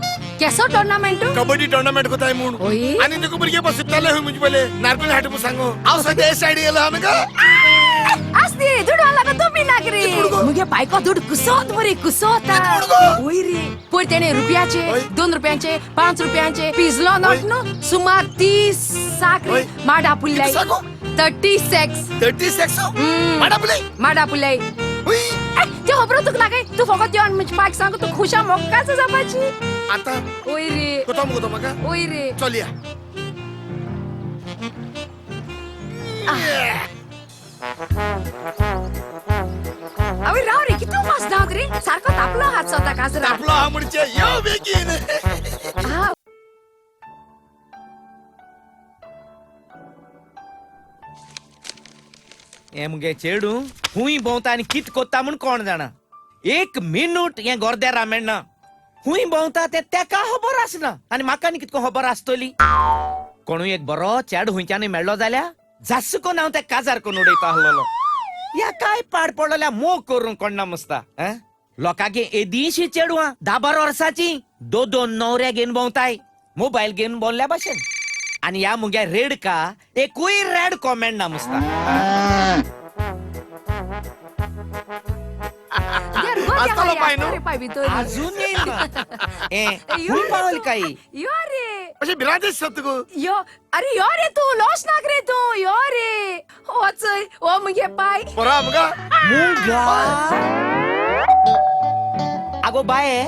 केसो टुर्नामेंट? कबड्डी टुर्नामेंट कोताय म्हूण. आनी तुका भुरगे बसताले हूं म्हणजे पयले नारकोली हाट म्हूण सांगू. हांव सद्या हे सायडी येयलो आमी का? आसती दुडवा लागो तूं बी नाक रे. मुगे बायको दुड कुसोत मरे कुसोत. वय रे पयर तेणे रुपयाचे 2 रुपयांचे 5 रुपयांचे पिजलो नोट न्हू सुमार 30 साक रे माडा पुल्लाय. 36 36 माडा पुल्लाय? माडा पुल्लाय. ते खबर तुका नाका तूं फकत येवन म्हणजे पायक सांग तूं खुशा मोक्काच जावपाची. आतां वय रे कोतो मुगो म्हाका? वय रे चलया. अवे राव रे कितू मास धांवत रे सारको तापलो हात स्वता काजरा तापलो हा म्हणजे यो बेगीन. हे मुगे चेडू हुंय भोंवता आनी कित कोत्ता म्हूण कोण जाणा. एक मिनूट हें गोरद्यार मेळना. हुंय भोंवता तें तेका खबर आसना आनी म्हाका आनी कितको खबर आसतली. कोणूय एक बरो चेडू हुंयच्यानूय मेळ्ळो जाल्यार जास्त कोण हांव त्या काजार कोण उडयता आसलेलो. ह्या काय पाड पडलेल्या मोग करूंक कोण ना मस्ता. लोकांगे येदीशी चेडवां 10-12 वर्सांची 2-2 न्हवऱ्या घेवन भोंवताय मोबायल घेवन भोंवल्या भाशेन. आनी ह्या मुग्या रेडका एकूय रेड कॉमेंट ना मस्ता. अजून येईल पावल काही अशें भिरांत दिसता तुका. यो अरे यो रे तूं लोश नाक रे तूं यो रे वचय हो मुगे पाय बरो मुगा मुगा. आगो बाये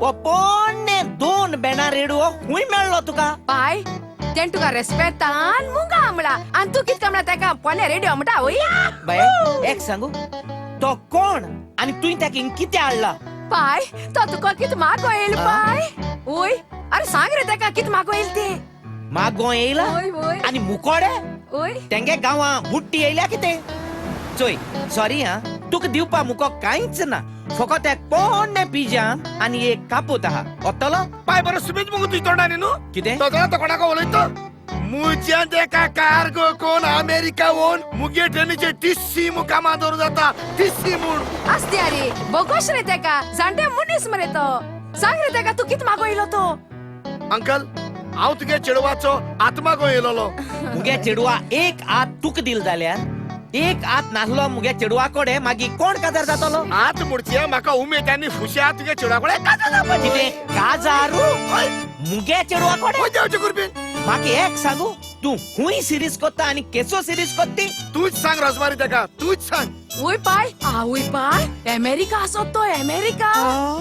हो पोन्ने 2 बेणा रेडू खूंय मेळ्ळो तुका? पाय तेण तुका रेस्पेतान मुगा म्हणला आनी तूं कितें म्हणला तेका पोन्ने रेडियो म्हणटा. वय बाये एक सांगू तो कोण आनी तुवें ताका कितें हाडला? पाय तो तुका कितें मागो येयल पाय. वय अरे सांग रे तेका कितें मागो येयल ते. मागो येयला आनी मुकोडे तेंगे गांवां बुट्टी येयल्या कितें? चोय सॉरी हा तुका दिवपा मुको कांयच ना. फकत एक पोन्ने पिजाम आनी एक कापूत आहा. वतलो पाय बरो सुबेज मुगो तुज्या तोंडानी न्हू. कितें तो जाणा तो कोणाक उलयता? मुज्यान तेका कार्गो कोण अमेरिका वोन मुगे ट्रेनीचे टिस्सी मुकामा दवरून जाता टिस्सी म्हूण. आसती अरे बोगोश रे तेका जाणटे मनीस मरे तो. सांग रे तेका तूं कितें मागो येयलो तो. अंकल हांव तुगे चेडवाचो आत्मा गो येयलोलो. मुगे चेडवा एक हात तुका दिल जाल्यार एक हात नासलो मुगे चेडवा कडेन मागीर कोण काजार जातलो? हात म्हणचे म्हाका उमेद आनी फुशा तुगे चेडवा कडेन काजार जावपाची. कितें काजारू मुगे चेडवा कडेन? देवचे कृपेन. म्हाका एक सांगू तूं खूंय सिरीज कोत्ता आनी केसो सिरीज कोत्ती? तूंच सांग रोजमारी तेका तूंच सांग. वय पाय आवय पाय अमेरिका आसत तो अमेरिका.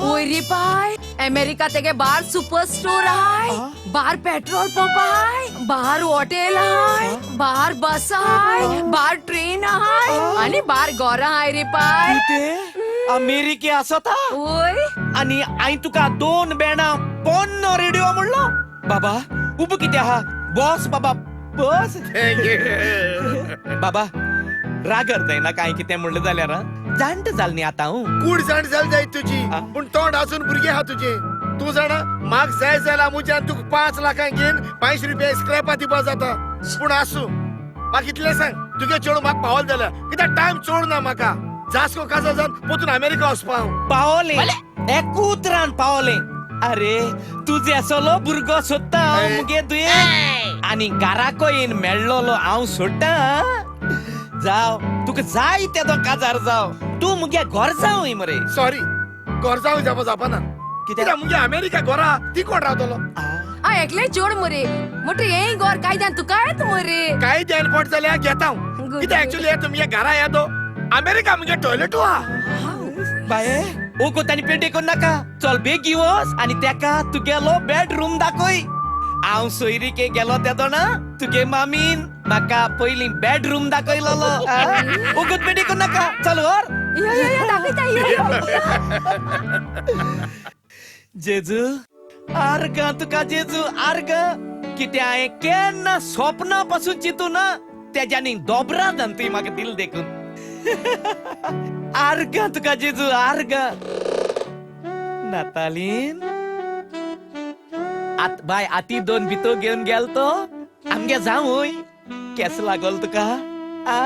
वय रे पाय अमेरिका तेगे बार सुपर स्टोर आहाय बार पेट्रोल पंप आहाय बार हॉटेल आहाय बार बस आहाय बार ट्रेन आहाय आनी बार गोरां आहाय रे पाय. कितें अमेरिके आसता? वय आनी हांवें तुका 2 बेणां पोन्नो रेडियो म्हणलो. बाबा उबो कितें आहा? बस बाबा बस. बाबा रागर जायना कांय कितें म्हणलें जाल्यार. जाणट जाल न्ही आतां हांव. कूड जाण जाल जाय तुजी पूण तोंड आसून भुरगें आहा तुजें. तूं जाणा म्हाका जाय जाल्यार म्हज्यान तुका 5 लाखांक घेवन 5 रुपया स्क्रॅपा दिवपा जाता. पूण आसूं म्हाका इतलें सांग तुगे चेडूं म्हाका पावल जाल्यार कित्याक टायम चोड ना म्हाका. जासको काजार जावन पोतून अमेरिका वचपा हांव. पावलें एक उतरान पावलें. अरे तुजे असलो भुरगो सोदता हांव मुगे तुवें आनी घराको येवन मेळ्ळोलो हांव सोडटा. जाव तुका जाय तेदो काजार जाव तूं मुगे घर जावय मरे. सॉरी घर जावं जावपा जावपाना कित्याक मुगे अमेरिका घरा ती कोण रावतलो? आ एकले चोड मरे मोटे हें घर कायद्यान तुका येत मरे. कायद्यान पोट जाल्यार घेता हांव. कित्याक एक्चुअली तुमगे घरा येतो अमेरिका मुगे टॉयलेटू आहा. बाये ओ ताणी पेटे करूं नाका. चल बेगी वच आनी तेका तुगेलो बेडरूम दाखय. हांव सोयरीके गेलो तेदोना तुगे मामीन म्हाका पयलीं बेडरूम दाखयलोलो. ओगोत पेटे करूं नाका चल व्हर. दाखयता. जेजू आर्गां तुका जेजू आर्गां. कितें हांवें केन्ना स्वप्ना पासून चिंतू ना तेज्यानी दोबरा जावन तुवें म्हाका दिल देखून. आर्गां तुका जेजू आर्गां. नातालीन आत बाय आती 2 बितो घेवन गेल तो आमगे जावूय केस लागल तुका? आ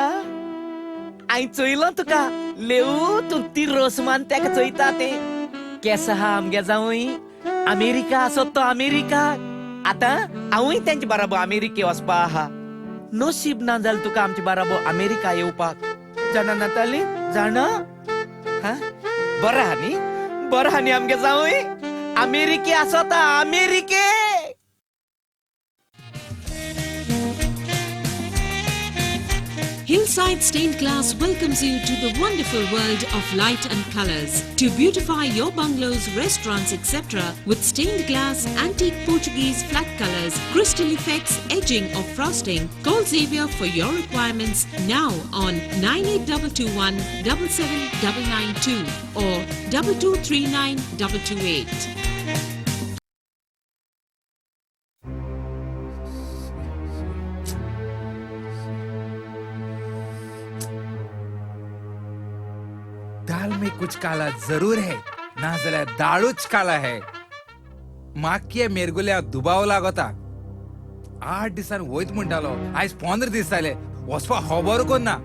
हांवें चोयलो तुका लेव तूं तिरोस मान तेका चोयता तें. केस आहा आमगे जावूय? अमेरिका आसत तो अमेरिका. आतां हांवूय तेंचे बराबर अमेरिके वचपा आहा. नशीब ना जालें तुका आमचे बराबर अमेरिका येवपाक. जाणा नाताली, जाणा? हा, बरें आहा न्ही, बरें आहा न्ही आमगे जावूय अमेरिके आसता अमेरिके. Hillside Stained Glass welcomes you to the wonderful world of light and colors. To beautify your bungalows, restaurants, etc. with stained glass, antique Portuguese flat colors, crystal effects, edging or frosting, call Xavier for your requirements now on 98221 77992 or 2239 228. दाल में कुछ काला जरूर है, ना जाल्यार दाळूच काला है. माक्ये मेरगुल्या दुबाव लागता. 8 दिसान वयत म्हणटालो, आयज 15 दीस जाले वचपा खबर कोन्ना.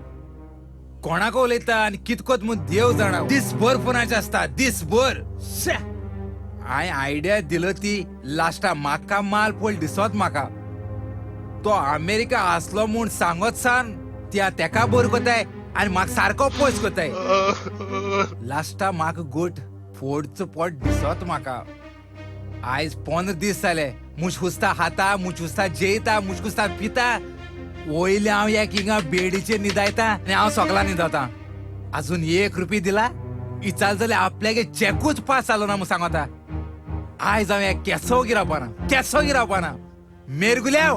कोणाक उलयता आनी कितकोत म्हूण देव जाणा. दिसभर फोनाचे आसता, दिसभर. हांवें आयडिया दिलो ती लास्टा म्हाका माल पळय दिसत म्हाका. तो अमेरिका आसलो म्हूण सांगत सान त्या तेका बर कोताय आनी म्हाका सारको पयस कोताय. लास्टा म्हाका गोट फोडचो पोट दिसत म्हाका. आयज 15 दीस जाले मुचकुसता खाता, मुचकुसता जेयता, मुचकुसता पिता. वयले हांव एक हिंगा बेडीचेर न्हिदायता आनी हांव सगळा न्हिदता. अजून 1 रुपया दिला इचाल जाल्यार आपल्यागे चॅकूच पास जालो ना म्हूण सांगता. आयज हांव एक केसो गिरावपाना, केसो गिरावपाना. मेरगुल्याव,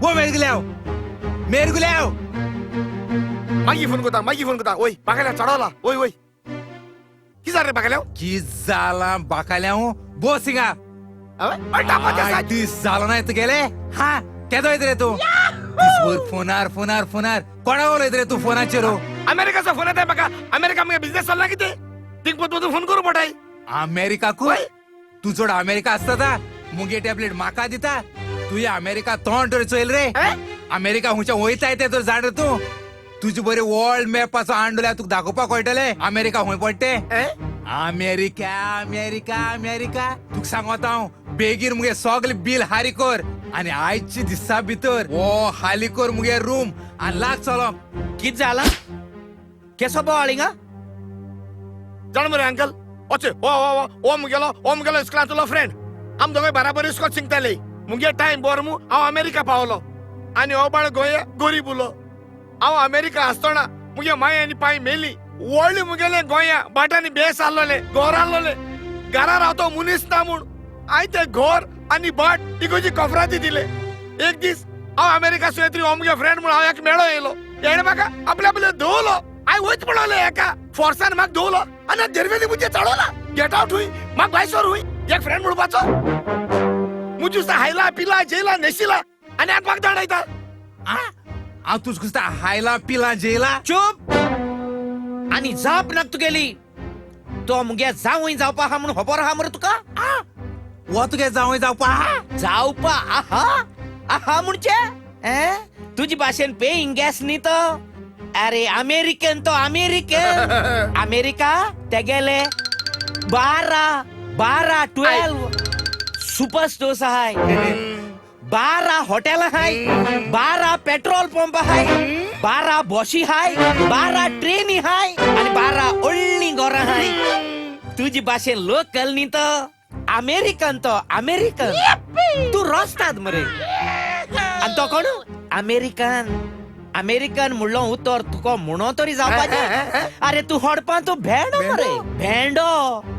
वो मेरगुल्याव, मेरगुल्याव. मागीर फोन करता, मागीर फोन करता. ओय बाकाल्या चडवला. ओय ओय की जालें रे बाकाल्या? की जालां बाकाल्या? बोस हिंगा. 8 दीस जालो ना तुगेले. हा केदो येत रे तूं? दिसभर फोनार फोनार फोनार. कोणा उलयत रे तूं फोनाचेर? अमेरिकाचो फोन येता म्हाका. अमेरिका मुगे बिझनेस चल्ला कितें, थिंग पोत फोन करूं पडाय. अमेरिकाकू? तूं चड अमेरिका आसता मुगे टॅबलेट म्हाका दिता. तुवें अमेरिका तोंड तर चोयल रे? अमेरिका हुंयच्या वयताय तें तर जाण रे तूं. तुजे बरे वर्ल्ड मॅपाचो आणल्या तुका दाखोवपाक कळटलें अमेरिका खंय पडटे. अमेरिका अमेरिका अमेरिका तुका सांगता हांव, बेगीन मुगे सगळे बील हारी कर आनी आयचे दिसा भितर हो हाली कर मुगे रूम आनी लाग चलोंक. कित जालां? केसो बोवाळ हिंगा? जाण मरे अंकल, वचे ओ ओ ओ मुगेलो, ओ मुगेलो इस्कुलांतलो फ्रेंड. आम दोगांय बराबर इस्कोल शिकताले. मुगे टायम बोर मू हांव अमेरिका पावलो आनी हो बाळ गोंय गरीब उलो. हांव अमेरिका आसतना मुगे माय आनी पाय मेली. व्हडली मुगेले गोंया बाटांनी बेस आसलोले, घोर आसलोले. घरा रावतो मनीस ना म्हूण हांवें तें घोर आनी बाट तिगोजी कोफराती दिले. एक दीस हांव अमेरिका सुयें तरी हो मुगे फ्रेंड म्हूण हांव एक मेळो येयलो. तेणें म्हाका आपल्या आपले धुवलो. हांवें वयच पडवलें एका फोर्सान म्हाका धुवलो आनी दरवेली मुजे चडवला. गेट आवट हुंय म्हाका भायसर हुंय एक फ्रेंड म्हणपाचो. मुजूस हायला पिला जेला नेशिला आनी आतां म्हाका दांडायता. हांव तुज कुसता हायला पिला जेला. चूप आनी जाप नाक तुगेली. तो मुगे जावूय जावपा आहा म्हूण खबर आहा मरे तुका? हो तुगे जावूय जावपा आहा? जावपा आहा आहा म्हणचे तुजी भाशेन पेईंग गॅस न्ही तो. अरे अमेरिकन तो, अमेरिकन. अमेरिका तेगेले 12 12 12 सुपर स्टोर्स आहाय, 12 हॉटेल आहाय, 12 पेट्रोल पंप आहाय, 12 बशी हाय, 12 ट्रेनी हाय आनी 12 व्हडलीं घरां हाय. तुजी भाशेन लोकल न्ही तो, अमेरिकन तो, अमेरिकन. तूं रस्ताद मरे. आनी तो कोण? अमेरिकन. अमेरिकन म्हणलो उतर तुका म्हणो तरी जावपाचें. अरे तूं हडपां तूं भेंडो मरे, भेंडो.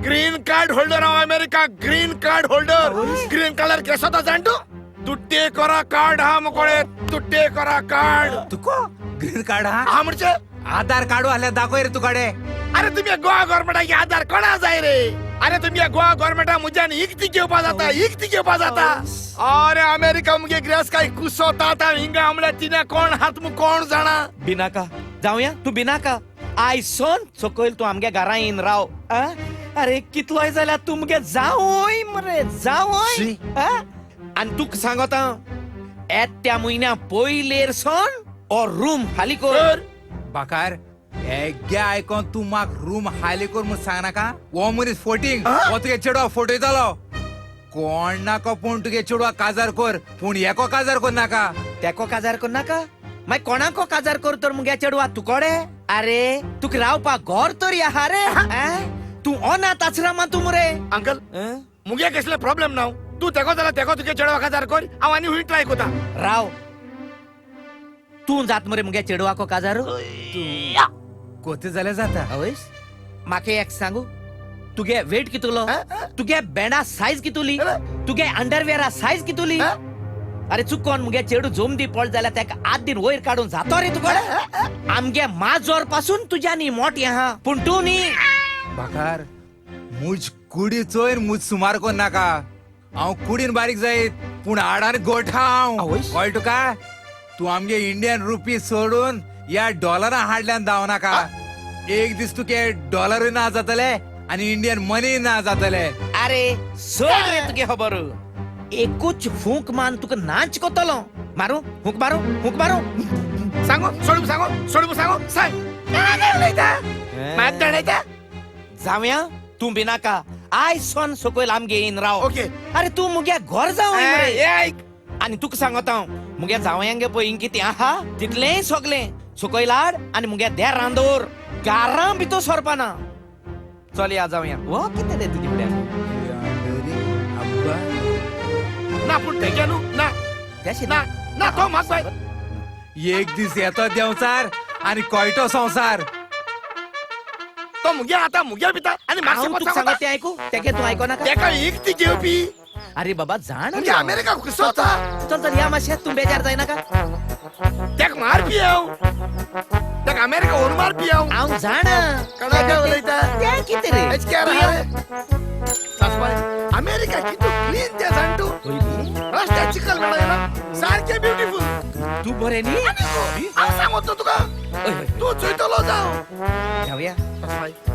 ग्रीन कार्ड होल्डर हांव America, green card holder. Green colour केसो तो जाण तूं? तुट्टे करा कार्ड हा मुकोळे, तुट्टे करा कार्ड. तुका ग्रीन कार्ड हा? हा म्हणजे आधार कार्ड आल्यार दाखय रे तुकडे. अरे तुमी गोवा गव्हर्मेंटाक आधार कोणा जाय रे? अरे तुमी गोवा गव्हर्मेंटा मुज्यान इकती घेवपा जाता, इकती घेवपा जाता. अरे अमेरिका मुगे ग्रेस काय कुसोता ता हिंगा आमल्या तिने कोण हात मु कोण जाणा. बिनाका जावया तूं, बिनाका. आयज सोन सकयल तूं आमगे घरा येवन राव. अरे कितलोय जाल्यार तूं मुगे जावय मरे, जावय. आनी तुका सांगता येत्या म्हयन्या पयलेर सोन ओ रूम खाली कर. बाकार हेगे आयकोन तूं म्हाक रूम हाली कर म्हूण सांगनाका. हो मनीस फोटींग, हो तुगे चेडवा फोटयतलो. कोण नाका पूण तुगे चेडवा काजार कर, पूण हेको काजार कर नाका. तेको काजार कर नाका? मागीर कोणाको काजार कर तर मुगे चेडवा तुकोडे? अरे तुका रावपाक घर तरी आहा रे, तूं अनाथ आश्रमांत तूं मुरे. अंकल मुगे कसले प्रॉब्लेम ना, तूं तेको जाल्यार तेको तुगे चेडवा काजार कर, हांव आनी हुंय ट्राय कोता. राव, तूं जात मरे मुगे चेडवाको काजार? कोते जाल्यार जाता. आवयस, म्हाका एक सांगू, तुगे वेट कितलो, तुगे बेंडा सायज कितली, तुगे अंडरवेअरा सायज कितली? अरे चुकोन मुगे चेडू जोमदी पड जाल्यार तेका आठ दिन वयर काडून जातो रे तुका. आमगे माजोर पासून तुज्यानी मोटी आहा, पूण तूं न्ही. बाकार मुज कुडी चोयर मुज सुमार कर नाका. हांव कुडीन बारीक जायत पूण हाडान गोठा हांव. कळ्ळें तुका? तूं आमगे इंडियन रुपी सोडून ह्या डॉलरां हाडल्यान धांव नाका. एक दीस तुके डॉलरूय ना जातले आनी इंडियन मनी ना जातले. अरे सोड रे तुगे खबर, एकूच फूंक मान तुका नाच कोतलो. मारू फूंक, मारू फूंक, मारू. सांगो सोडू, सांगो सोडू, सांगो सांग. जावया तूं बी नाका, आयज सोन सकयल आमगे येवन राव. ओके. अरे तूं मुगे घर जावं आनी तुका सांगता हांव, मुगे जावयांगे पळय कितें आहा तितलेंय सगलें सकयल हाड आनी मुगे देरान दवर, गारां भितर सरपाना. चल या जावया. हो कितें रे तुजे फुड्यान? ना पूण तेगे न्हू ना ना ना तो म्हाका एक दीस येतो देंवचार आनी कळटो संवसार. तो मुगे आतां मुगे पिता आनी तुका सांगता तें आयकू, तेगे तूं आयको नाका. तेका एक ती घेवपी. अरे बाबा जाण अमेरिका कसो वता. चल चल या मातशें, तूं बेजार जायनाका. तेका मारपी हांव, तेका अमेरिका व्हरून मारपी हांव. हांव जाणा कोणाक उलयता तें कितें रे. सासबाय अमेरिका कितू क्लीन तें जाण तूं. रस्त्यार चिखल मेळना, सारकें ब्युटिफूल. तूं बरें न्ही? हांव सांगता तुका, तूं चोयतलो जाव. जावया.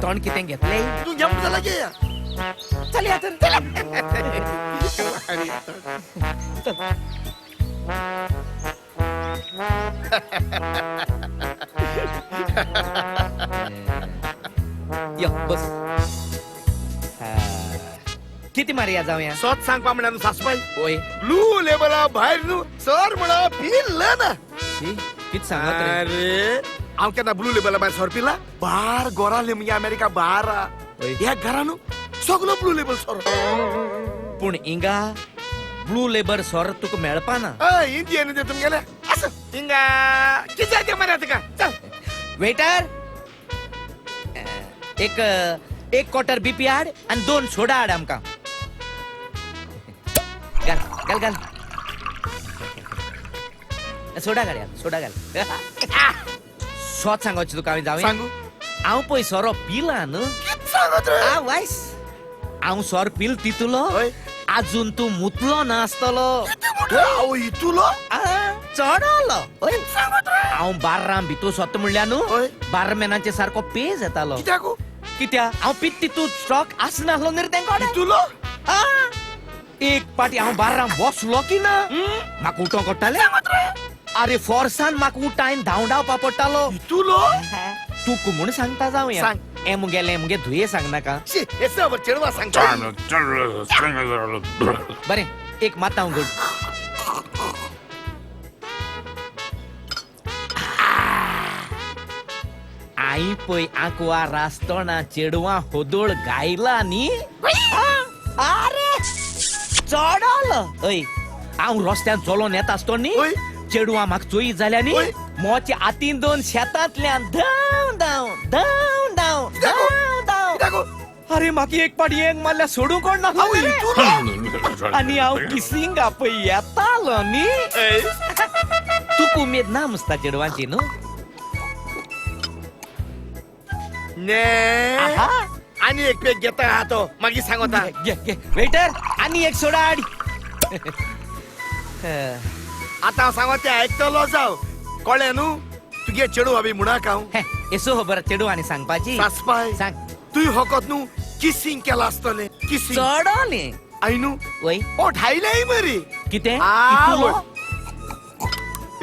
तोंड कितें घेतलें तूं? घेवन जाल्यार घेया. चल या तर. चल. यो बस. किती मारया जावया? सोत सांगपा म्हळ्यार न्हू सासबाय, ओय ब्लू लेबला भायर न्हू सर म्हणा पिल्ल ना. कित सांगत रे? अरे हांव केन्ना ब्लू लेबला भायर सर पिला? बार गोराले मुगे अमेरिका बार ह्या घरा न्हू सगलो ब्लू लेबल सर. पूण हिंगा ब्लू लेबल सर तुका मेळपाना. इंडियन ते तुमगेले आसा हिंगा कितें जाय मरे तुका. चल वेटर, एक एक क्वार्टर बीपी हाड आनी 2 सोडा हाड आमकां. घाल घाल घाल सोडा घाल, सोडा घाल. सोत सांगोचें तुका हांवें जावं? सांगू. हांव पळय सोरो पिला न्हू. वायस हांव सोर पिल तितुलो, आजून तूं मुतलो ना आसतलो. इतुलो चडलो. हांव बार्रां भितर सोत म्हणल्यार न्हू बारमॅनाचे सारको पेज येतालो. कित्याक हांव पित तितू स्टॉक आसनासलो न्ही रे तेंकोडे. एक पाटी हांव बार्रां बसलो की ना म्हाका उठोवंक पडटालें. अरे फोर्सान म्हाका उठायन धांवडावपा पडटालो. तुका म्हूण सांगता जावया, हें मुगेलें मुगे धुये सांगनाका. बरें एक मात हांव गोड. आई पळय आंकवा रास्तोणा चेडवां होदोळ गायला न्ही. अरे चडलो. हय हांव रस्त्यान चलोन येता आसतो न्ही, चेडवां म्हाका चोयी जाल्या न्ही मोचे हातीन दोन शेतांतल्यान धांव धांव धांव धांव धांव धांव. अरे म्हाका एक पाटी एक मारल्यार सोडूंक कोण ना. आनी हांव किसिंगा पळय येतालो न्ही. तुका उमेद ना मुसता चेडवांची न्हू? आनी एक पेग घेता हा तो मागीर सांगता. वेटर आनी एक सोडा हाड. आतां हांव सांगता तें आयकतलो जाव. कळ्ळें न्हू? तुगे चेडू बी म्हणाक हांव येसो खबर चेडू आनी सांगपाची. सासपाय सांग. तुवें फकत न्हू किसिंग केलां आसतलें. किसिंग चडलें I न्हू वय पोट हायलें मरे. कितें?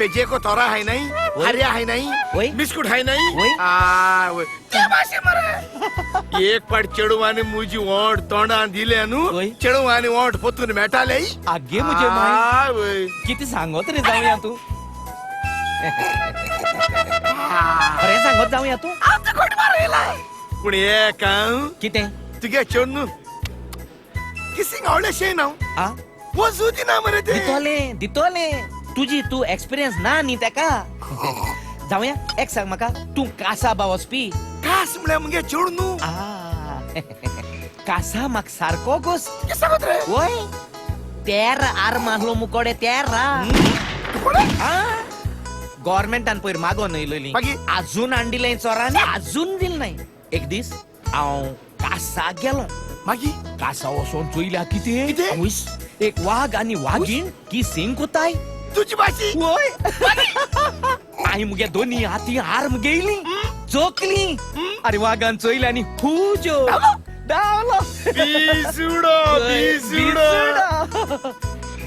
पेजेको तोरा हाय नाही, हरिया हाय नाही, बिस्कुट हाय नाही. ते भाशे मरे. एक पाट चेडवाने मुजी ओंठ तोंडान दिले न्हू, चेडवाने ओंठ पोतून मेटाले. आगे मुझे माय किती सांगत रे जाऊया तू, खरें सांगत जाऊया तू. पूण एक कितें तुगे चेडून किसिंग आवडलेशें ना, वजू दिना मरे ते. दितोले दितोले, तुजी तू एक्सपिरियन्स ना न्ही तेका. जाऊया एक सांग म्हाका, तूं कासाबा वचपी? कास म्हळ्यार मुगे चेडूं न्हू. कासा म्हाका सारको गोश्ट. कितें सांगत रे? वय 13 आर्म आसलो मुकोडे, 13. गव्हर्मेंटान पयर मागोन येयलोली, आजून हाडिल्लें चोरांनी, आजून दिलें नाय. एक दीस हांव कासाक गेलो, मागीर कासा वचोन चोयल्या कितें, एक वाग आनी वागीण किसिंग कोताय. तुजी भाशी? वय. हांवें मुगे दोनी हाती आर्म घेयली, जोकली. अरे वागान चोयले आनी हुजो धांवलो. बिजुडो बिजुडो.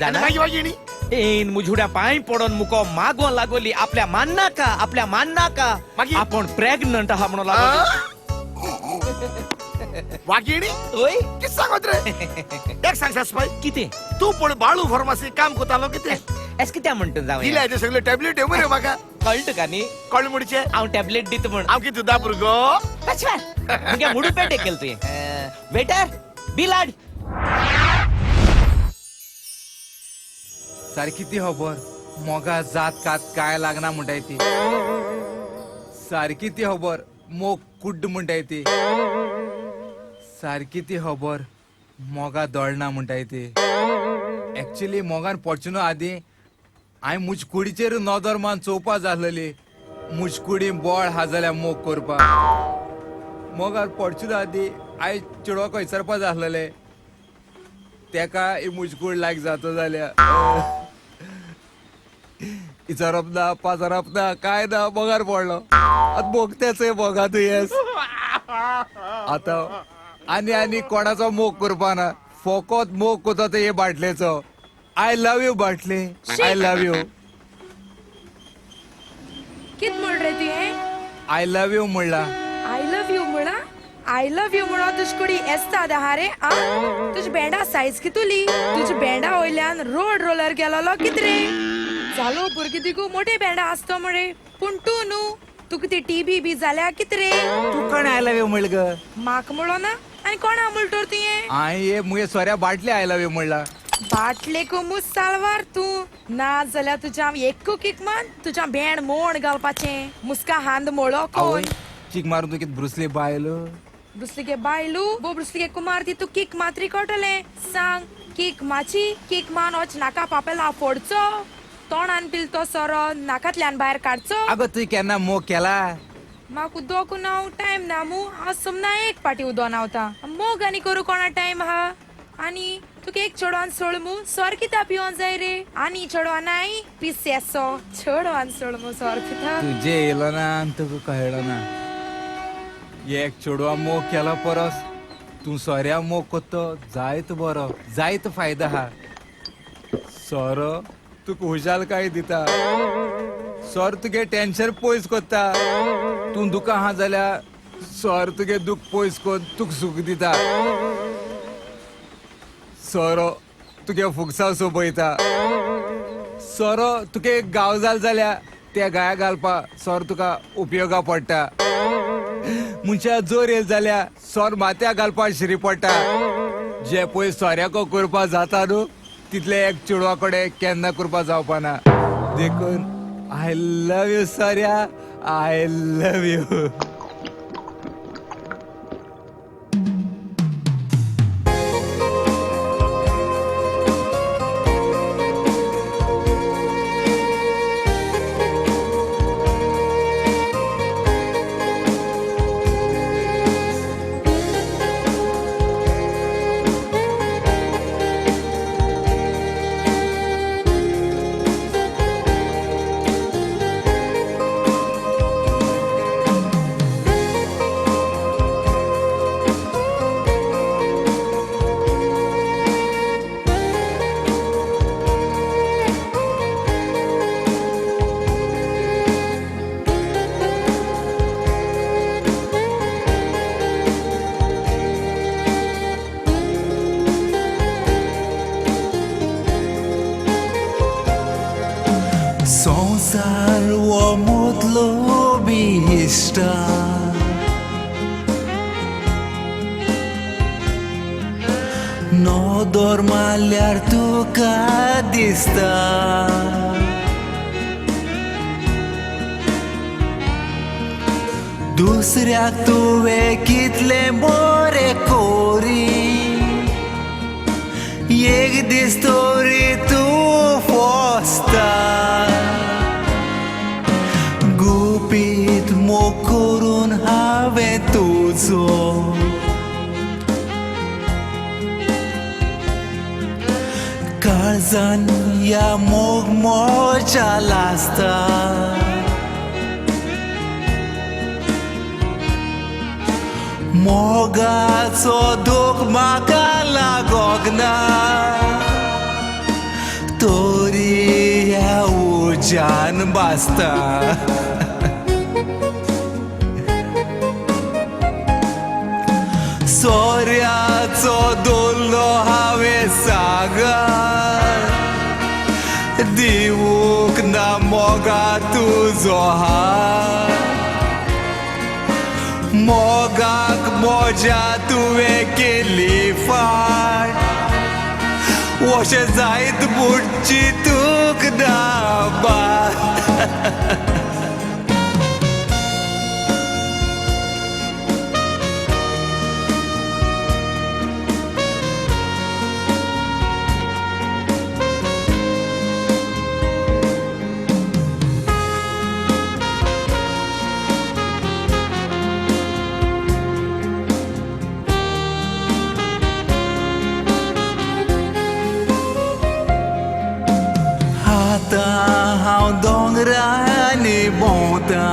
मागीर वागिणी एन मुझुड्या पांय पडोन मुको मागोन लागोली, आपल्या मान्नाका आपल्या मान्नाका, आपण प्रेग्नंट आहा म्हणून लागोली. वागिणी? ओय कितें सांगत रे? एक सांग सासबाय, कितें तूं पूण बाळू फार्मासी काम कोतालो कितें? एस कित्या म्हणटा जावं दिल्या ते सगळे टॅबलेट मरे म्हाका. कळटा का न्ही? कळ्ळें म्हणचे हांव टॅबलेट दिता म्हण. हांव कितें तुदा भुरगो? मुगे मुडू पेटे केल तुवें. वेटर बिल हाड. सारकी ती खबर मोगा जात कात काय लागना म्हणटाय ती. सारकी ती खबर मोग कुड्ड म्हणटाय ती. सारकी ती खबर मोगा दोळना म्हणटाय ती. एक्चुली मोगान पडचो न्हू आदीं हांवें मुजकुडीचेर नदर मान चोवपा जालेली. मुजकुडी बोळ आहा जाल्यार मोग करपा. मोगार पडचो न्हू आदीं हांवें चेडवाक विचारपा जालेलें, तेका ही मुजकूड लायक जाता जाल्यार. विचारप ना पाचारप ना काय ना, मोगार पडलो. आतां मोगतेच मोगा दुयेंस. आतां आनी आनी कोणाचो मोग करपा ना, फोकोत मोग करता ते हे बाटलेचो. I love you बाटले, I love you. कित म्हण रे तुवें? I love you म्हणला. I love you म्हणा? I love you म्हणून तुझ कुडी एस्ताद आहा रे. आ तुज बेंडा सायज कितुली? तुज बेंडा वयल्यान रोड रोलर गेलोलो कित रे? जालो भुरगीं दिगू मोठे बेंडा आसतो मरे, पूण तूं न्हू, तुका ती टीबी बी जाल्या कित रे? तूं कोण I love you म्हणल ग? म्हाका म्हणलो ना आनी कोणा म्हणलो तर तुवें? हांवें मुगे सोऱ्या बाटले I love you म्हणला. बाटलेको मूस सालवार तूं ना जाल्यार तुज्या एक किक मान तुज्या भेंड मोण घालपाचें. मुस्का हांद मोळो कोण किक मारून तूं कित ब्रुसली बायलो? ब्रुसली बायलू बो ब्रुसली कुमार ती तूं किक मात्री कळटलें. सांग किक माची किक मान वच नाका पापेला फोडचो, तोंडान पिल तो सोरो नाकांतल्यान भायर काडचो. अगो तुवें केन्ना मोग केला? म्हाका उदक ना टायम ना मू, हांव सोमना एक पाटी उदक न्हांवता. मोग आनी करूं कोणा टायम आहा? आनी तुका एक चेडवान सोड मू, सोर कित्या पिवन जाय रे? आनी चेडवान नाय पिसेसो, चेडवान सोड मू सोर पिता. तुजे येयलो ना आनी तुका कळ्ळो ना. एक चेडवा मोग केला परस तूं सोऱ्या मोग करता जायत बरो, जायत फायदा आहा. सोरो तुका हुशालकाय दिता, सोर तुगे टेन्शन पयस करता. तूं दुकां आहा जाल्यार सोर तुगे दूख पयस करून तुका सूख दिता. सोरो तुगे फुगसाव सोंपयता. सोरो तुका एक गांव जाल जाल्यार त्या गाया घालपा सोर तुका उपयोगा पडटा. मनशा जोर येयलो जाल्यार सोर माथ्या घालपा शिरी पडटा. जे पळय सोऱ्याको करपा जाता न्हू तितले एक चेडवा कडेन केन्ना करपा जावपा ना. देखून I love you सोऱ्या, I love you. तितलो बी इश्टा नदर मारल्यार तुका दिसता दुसऱ्याक तुवें कितलें बरें कोरी एक दीस तरी तूं फसता गुपीत मोग करून हांवें तुजो काळजान ह्या मोग म्हज्या लासता मोगाचो दूख म्हाका लागोंक ना तरी ह्या उज्यान भाजता सोऱ्याचो दोल्लो हांवें सागर दिवूंक ना मोगा तुजो हात मोगाक म्हज्या तुवें केली फाट अशें जायत बुडची तूक ना बात हांव दोंगरांनी भोंवता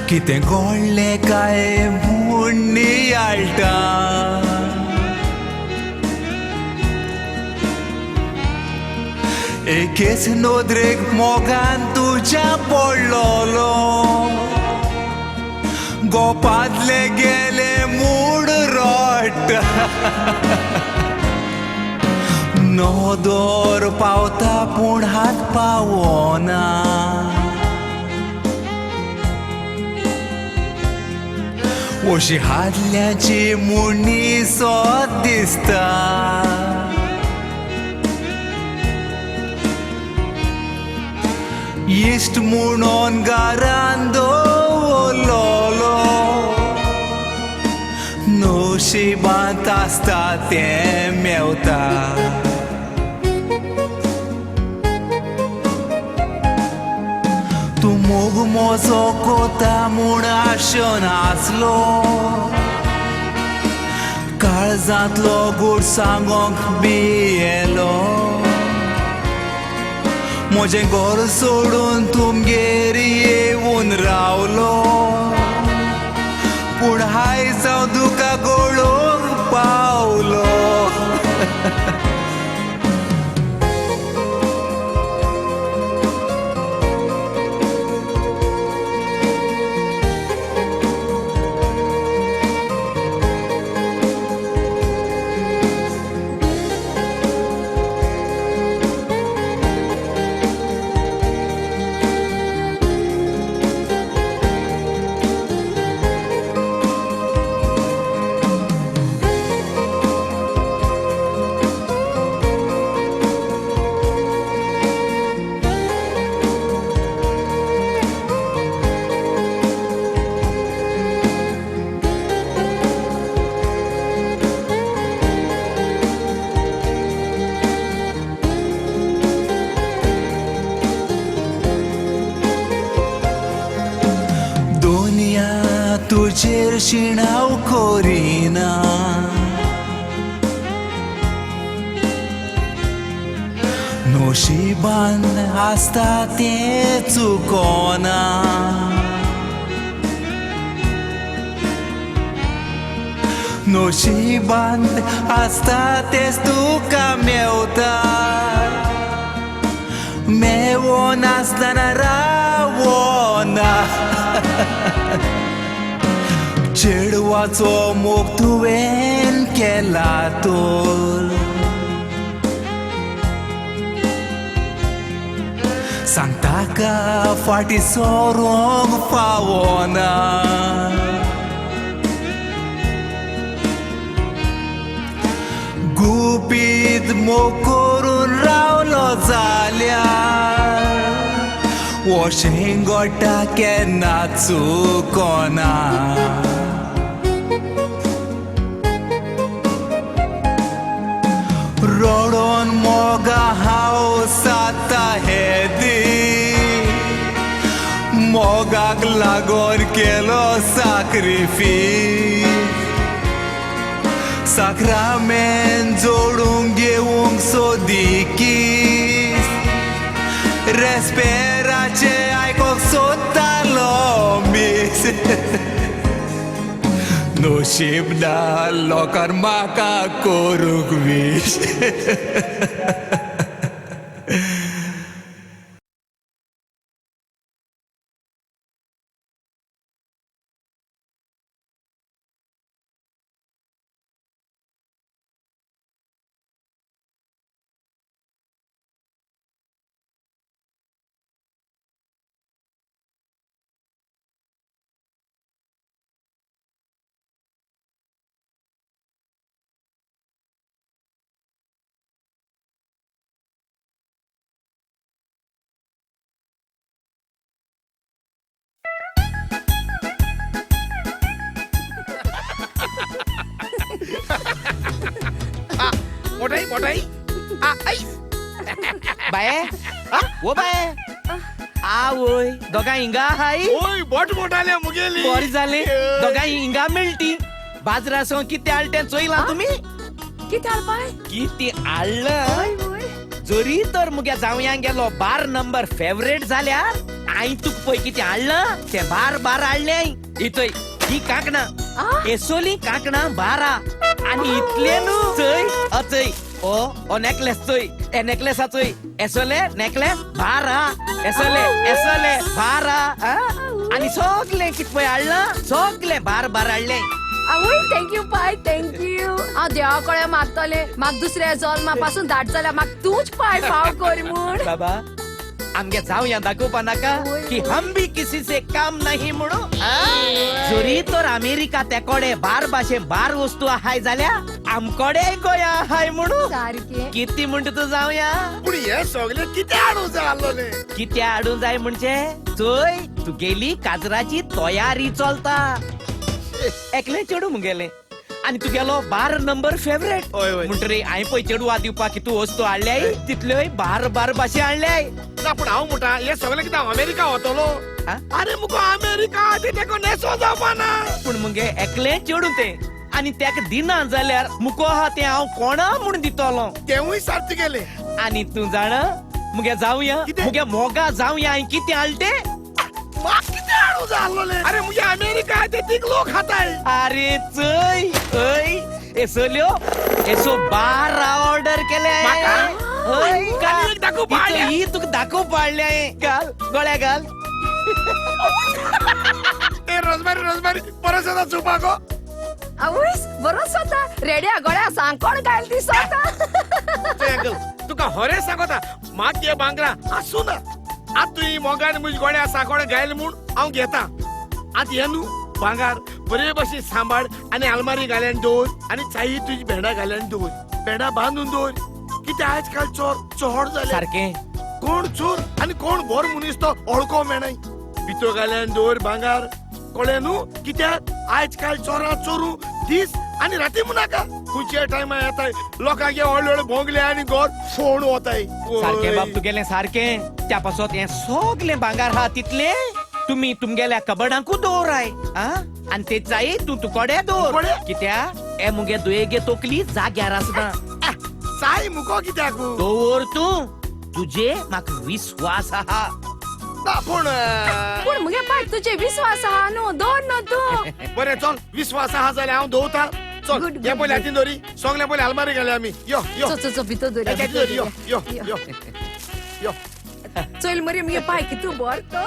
कितें घडलें काय म्हूण नियाळटा एकेच नदरेक मोगान तुज्या पडलोलो गोपांतले गेले मूड रडटा नदर पावता पूण हात पावना अशी हाडल्याची मुणी सोद दिसता इश्ट म्हणून घरान दवरलोलो नशिबांत आसता तें मेवता तूं मोग म्हजो कोता म्हूण आशेन आसलो काळजांतलो गोड सांगोंक बी येलो म्हजें घर सोडून तुमगेर येवन रावलो पूण आयज हांव तुका गळोवंक पावलो तुजेर शिणाव करिना नशिबान आसता तें चुकोना नशिबान आसता तेंच तुका मेवता मेवनासतना रावना चेडवाचो मोग तुवें केला तोल सांगता का फाटी सोरोंक पावना. गुपीत मोग करून रावलो जाल्यार वो शेंगोटा केन्ना चुकोना. रडोन मोगा हांव साता हे दी, मोगाक लागोन केलो साक्रिफीस. साक्रामेन जोडूंक घेवंक सोदिकीस, रेस्पेराचे आयकोंक सोदतालो मीस. नशीब ना लोकांक म्हाका करूंक वीश. मोटाई मोटाई बाये ओ बाये आवय दोगां हिंगा आहाय. ओय बोट मोटाले मुगेली बरें जालें दोगां हिंगा मेळटी. बाजरा सो कितें हाडलें तें चोयलां तुमी? कितें हाडलें बाय? कितें हाडलें? जरी तर मुगे जावयांक गेलो 12 नंबर फेवरेट जाल्यार हांवें तुका पळय कितें हाडलां तें बार बार हाडलें. इतय ही कांकणां एसोली कांकणां 12 आनी इतले न्हू चय अचय ओ ओ नेकलेस चोय ए नेकलेसा चोय एसोले नेकलेस 12 एसोले एसोले 12 आनी सगलें कितें पळय हाडलां सगलें बार बार हाडलें. आवय thank you पाय thank you. हांव देवा कडेन मागतलें म्हाका दुसऱ्या जल्मा पासून धाड जाल्यार म्हाका तूंच पाय फाव कर म्हूण. बाबा आमगे जावया दाखोवपा नाका की हम भी किसी से काम नाही म्हणून. जरी तर अमेरिका ते कडे बार भाशे बार वस्तू आहाय जाल्यार आमकडे गोंया आहाय म्हणून. किती म्हणटा तूं जावया? पूण हे सगळे कितें हाडूं जाय आसलोलें? कितें हाडूं जाय म्हणजे चोय तुगेली काजराची तयारी चलता. एकलें चेडूं मुगेलें आनी तुगेलो 12 नंबर फेवरेट म्हणटरी हांवें पळय चेडवा दिवपाक कितू वस्तू हाडल्याय तितल्योय बार बार भाशे हाडल्याय. ना पूण हांव म्हणटा हे सगळें कितें हांव अमेरिका वतलो? आरे मुको अमेरिका तेका नेसो जावपा ना. पूण मुगे एकलें चेडूं तें आनी तेका दिना जाल्यार मुको आहा तें हांव कोणा म्हूण दितलो? तेवूय सारकें गेलें. आनी तूं जाणा मुगे जावया मुगे मोगा जावया हांवें कितें हाडलें तें? कितें हाडूं जाय आसलोलें? अरे मुगे अमेरिका ते तीग लोक खाताय. अरे चय हय एसोल्यो एसो 12 ऑर्डर केले. ही तुका दाखोवपा पाडलें. घाल गळ्या घाल. ए रोजमेरी रोजमेरी परत येता चुपाको. आवयस बरोच जाता रेड्या गळ्या सांकोण घायल दिसता. तुका हरे सांगता म्हाका भांगरा आसूं ना. आतां तुवें मोगान म्हज्या गोळ्या सांकोण घायल म्हूण हांव घेता. आतां हें न्हू भांगार बरे भशेन सांबाळ आनी आलमारी घाल्यान दवर आनी चाई तुजी भेंडा घाल्यान दवर, भेंडा बांदून दवर. कितें आयज काल चोर चोर जाले सारकें. कोण चोर आनी कोण बरो मनीस तो ओळखो मेळनाय. पितो घाल्यान दवर भांगार कळ्ळें न्हू? कित्याक आयज काल चोरां चोरू दीस आनी राती म्हूण नाका. खंयच्या टायमार येताय लोकांक व्हडले व्हडले भोंगले आनी घर फोण वताय. सारकें बाब तुगेलें सारकें. त्या पासत हें सगलें भांगार आहा तितलें तुमी तुमगेल्या कबडांकू दवराय आनी ते चाई तूं तुकोडे दवर. कित्याक हे मुगे दुयेगे तोकली जाग्यार आसना. चाय मुको कित्याक दवर तूं, तुजे म्हाका विस्वास आहा. पूण पूण मुगे पाय तुजे विस्वास आहा न्हू, दवर न्हू तूं. बरें चल विस्वास आहा जाल्यार हांव दवरता. चल हे पयले हातीन दवरी सगळें पयले आलमारी घाले आमी. यो यो चल भितर दवरी. यो यो यो यो चल मरे मुगे पाय कितू बर तो.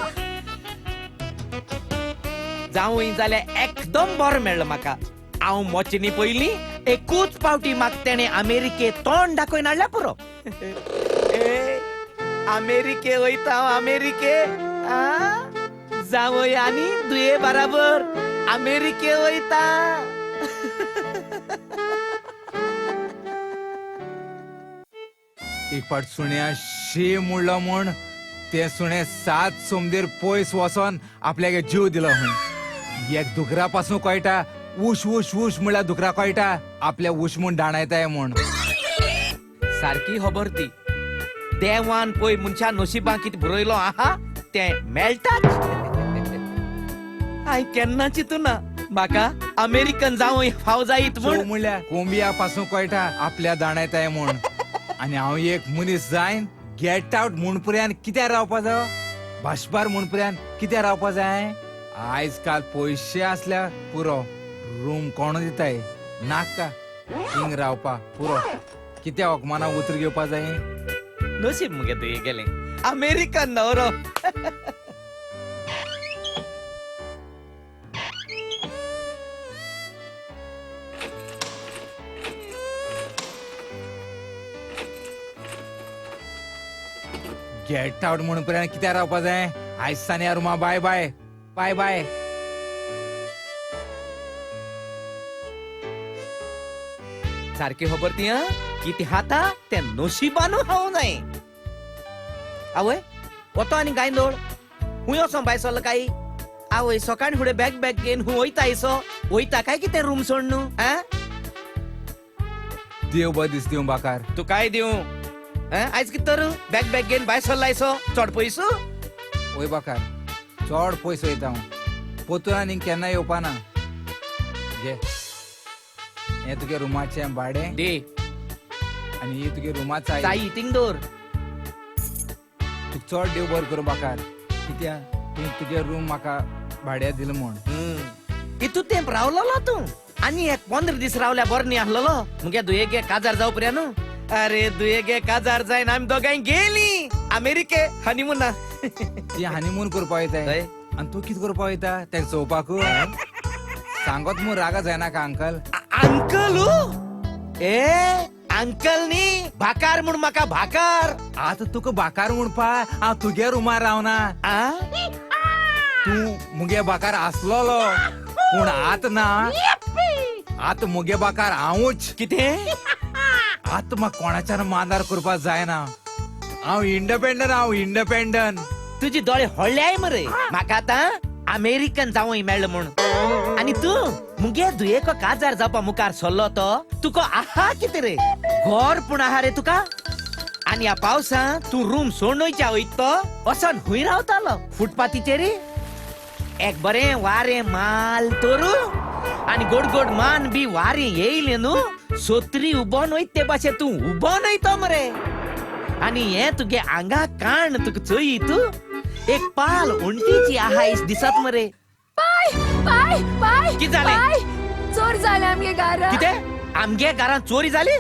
जावूय जाल्यार एकदम बरो मेळ्ळो म्हाका. हांव मोचनी पयलीं एकूच पावटी म्हाका तेणें अमेरिके तोंड दाखोवन हाडल्या पुरो. अमेरिके वयता हांव, अमेरिके. जावय आनी दुये बराबर अमेरिके वयता. एक पाट सुण्या शी मुडलो म्हूण ते सुणे 7 सोमदेर पयस वचोन आपल्याक जीव दिलो म्हूण. एक दुकरा पासून कळटा उश उश उश म्हणल्यार दुकरा कळटा आपल्या उश म्हूण दाणायताय म्हूण. सारकी खबर ती. देवान पळय मनशा नशिबां कितें बरयलो आहा तें मेळटाच. हांवें केन्ना चिंतूना म्हाका अमेरिकन जावं फाव जायत म्हूण. म्हणल्यार कोंबिया पासून कळटा आपल्या दाणायताय म्हूण. आनी हांव एक मनीस जायन गेट आवट म्हूण पर्यंत कित्याक रावपा जाय, भाशबार म्हूण पर्यंत कित्याक रावपा जाय. आयज काल पयशे आसल्यार पुरो, रूम कोण दिताय नाका हिंग रावपा पुरो. कित्याक अकमाना उतर घेवपा जाय. नशीब मुगे तुवें गेलें अमेरिकन न्हवरो. गेट आवट म्हणून पर्यंत कित्याक रावपा जाय. आयज सावन ह्या रुमा बाय बाय बाय बाय. सारकी खबर ती. कितें खाता तें नशिबानू खावंक जाय. आवय वतो आनी गांयदोळ खूंय वचों भायर सरलो काय. आवय सकाळी फुडें बॅग बॅग घेवन खूंय वयता इसो वयता काय कितें रूम सोड न्हू. देव बरें दीस दिवं बाकार. तूं काय दिवं आयज कितें तर बॅग बॅग घेवन भायर सरला इसो चड पयस. वय बाकार चड पयस वयता हांव, पोतून आनी केन्ना येवपा ना. घे हें तुगे रुमाचें भाडें दी आनी ही तुगे रुमाचा चाई थिंग दवर. तुका चड देव बरें करूं बाकार, कित्याक तूं तुगे रूम म्हाका भाड्या दिलें म्हूण. इतू तेंप रावलोलो तूं आनी एक 15 दीस रावल्या बरो न्ही आसलेलो. मुगे दुयेगे काजार जावं पर्या न्हू. अरे दुयेगे काजार जायन आमी दोगांय गेली अमेरिके हनीमुना. ती हनीमून करपा वयताय आनी तूं कितें करपा वयता तेका चोवपाक. सांगत म्हूण रागा जायनाका अंकल. अंकल ए अंकल न्ही भाकार म्हूण म्हाका भाकार. आतां तुका भाकार म्हणपा हांव तुगे रुमार रावना. तूं मुगे भाकार आसलोलो पूण आतां ना. आतां मुगे भाकार हांवूच. कितें आतां म्हाका कोणाच्यान मांदार करपाक जायना. हांव इंडिपेंडंट, हांव इंडिपेंडंट. तुजी दोळे व्हडल्याय मरे. म्हाका आतां अमेरिकन जावंय मेळ्ळो म्हूण. आनी तूं मुगे दुयेको काजार जावपा मुखार सरलो तो तुका आहा कितें रे घर पूण आहा रे तुका. आनी ह्या पावसान तूं रूम सोडून वयत तो वचोन खूंय रावतालो फुटपाथीचेर. एक बरें वारें माल तोरू आनी गोड गोड मान बी वारें येयलें न्हू सोत्री उबोन वयत ते भाशेन तूं उबोन वयतो मरे. आनी हें तुगे आंगा काण तुका चोयी तूं एक पाल उंटीची आहा दिसत मरे. पाय पाय पाय कितें जालें? चोर जाले आमगे घरांत. कितें आमगे घरांत चोरी जाली?